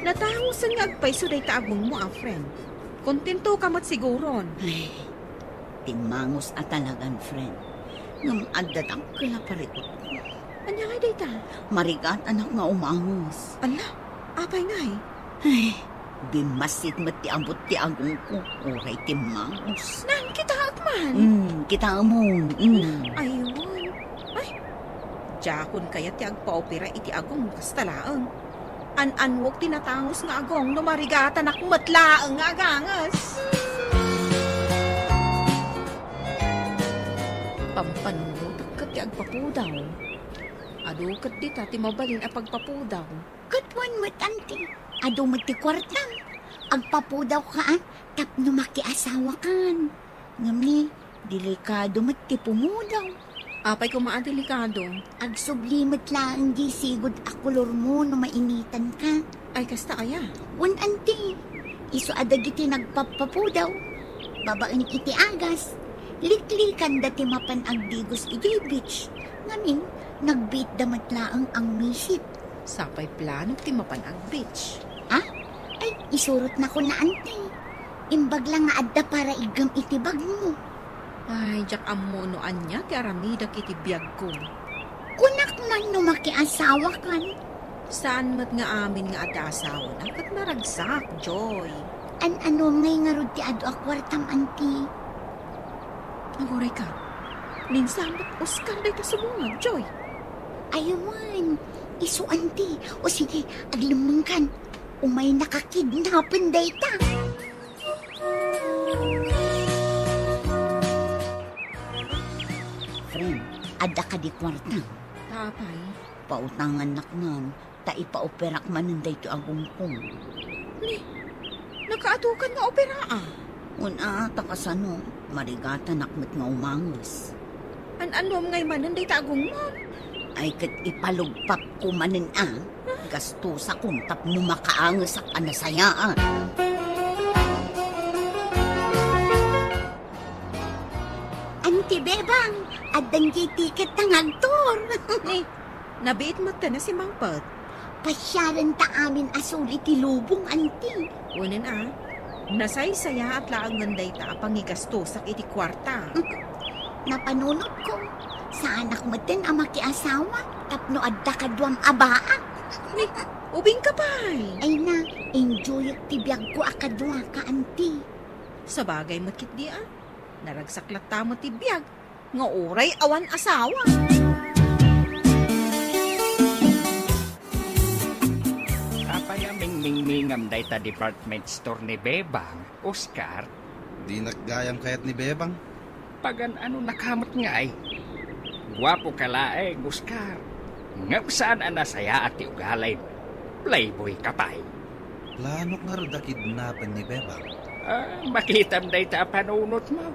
Natangosen nga agpayso dayta agongmo a friend. Kontentoka met siguron. Ay, timmangus a talagan, friend. Ngem adda dakkel a parikutko. Ania ngay dayta? Marigatanak nga umangus. Ala, apay ngay? Ay, bimmassit met ti abut ti agongko, uray timmangus. Naan, kitaek man? Hmm, kitaemon. Hmm. Aywan. Ay, diakon kayat ti agpaopera iti agong kasta laeng. An-annuok ti natangus nga agong no marigatanak met laeng nga aganges. Pampanunot ket ti agpapudaw. Adu ket dita ti mabalin a pagpapudaw. Ket wen met, anti, adu met ti kuartam. Agpapudawka, a, tapno makiasawakan. Ngem ni, delikado met ti pumudaw. Apay koma a delikado? Agsubli met laeng diay sigud a kolormo no mainitanka. Ay, kasta aya? Wen, anti, isu a dagiti nagpappapudaw, babaen iti agas, liklikanda ti mapan agdigos idiay beach. Ngamin, nagbiitda met laeng a misit. Sapay planok ti mapan ag-beach. Ah? Ay, isurotnakon a, anti. Imbag la nga adda paraiggem iti bagmo. Ay, diak ammo no ania ti aramidek iti biagko. Kunak man no makiasawakan. Saan met nga amin nga adda asawana ket naragsak, Joy. An-anom ngay ngarud ti adu a kuartam, anti? Aguray ka. Ni Sam ket Oscar dayta sumungag, Joy. Ay wen, isu, anti. O sige, aglemmengkan. Umaynaka kidnapen dayta. Friend, adda kadi kuarta? Apay? Pautangannak man, ta ipaoperak manen daytoy a gungkong. Ni, nakaatokan nga opera, a? Wen a, ta kasano, marigatanak met nga umanges. An-anuam ngay manen dayta a gungmom? Ay ket ipalugpapko manen a, gastusakon tapno makaangesak a nasayaat. Anti Bebang, addan diay tiket ta nga agtour. Ni, nabiit met ta na si Mangpet. Pasiaren ta amin a suli ti lubong, anti. Unen a, nasaysayaat laengen dayta a pangigastosak iti kuarta. Napanunotko, saanak metten a makiasawa tapno adda kaduam a baak. Ni, ubingka pay. Ay na, enjoyek ti biagko a kaduaka, anti. Sabagay met ketdi a, naragsak latta met ti biag nga uray awan asawa. Apay a mingmingmingam dayta department store ni Bebang, Oscar? Dinak gayam kayat ni Bebang. Pagan-anonaka met ngay. Guapoka laeng, Oscar. Ngem saan a nasayaat ti ugalim. Playboy ka pay. Planok ngarud a kidnapen ni Bebang. Ah, makitam dayta a panunotmo.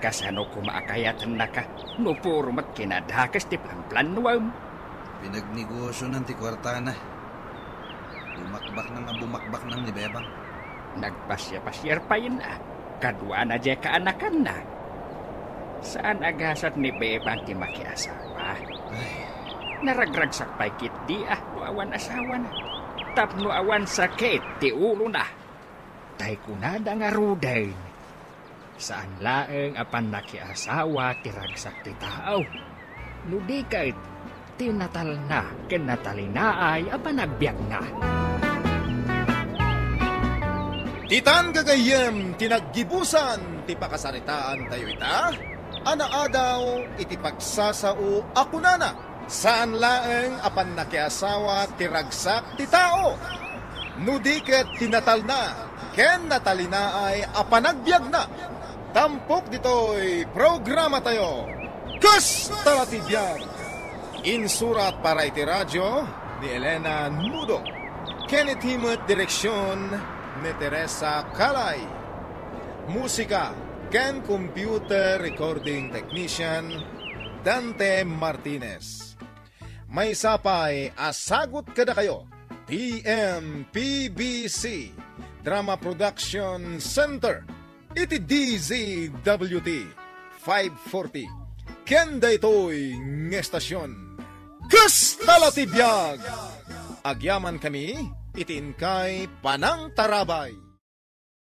Kasano koma a kayatennaka no puro met kinadakes ti planplanuem? Pinagnegosionan ti kuartana. Bumakbaknang a bumakbaknang ni Bebang. Nagpasiapasiar payen a, kaduana diay kaanakanna. Saan a gasat ni Bebang ti makiasawa. Ay. Naragragsak pay ketdi a no awan asawana. Tapno awan sakit ti ulona. Tay kunada ngaruden, saan laeng a pannakiasawa ti ragsak ti tao, no di ket ti natalna ken natalinaay a panagbiagna. Ditan gagayyem ti naggibusan ti pakasaritaantayo ita a naadaw iti pagsasao a kunana, saan laeng a pannakiasawa ti ragsak ti tao, no di ket ti natalna ken natalinaay a panagbiagna. Tampok ditoy programatayo, Kasta ti Biag! Insurat para iti radio ni Elena Nudo. Ken iti met direksion ni Teresa Calay. Musika ken computer recording technician Dante Martinez. Maysa pay a sagut kadakayo ti M P B C Drama Production Center iti D Z W T five forty. Ken daytoy nga estasion, kasta la ti biag! Agyaman kami iti inkay panangtarabay.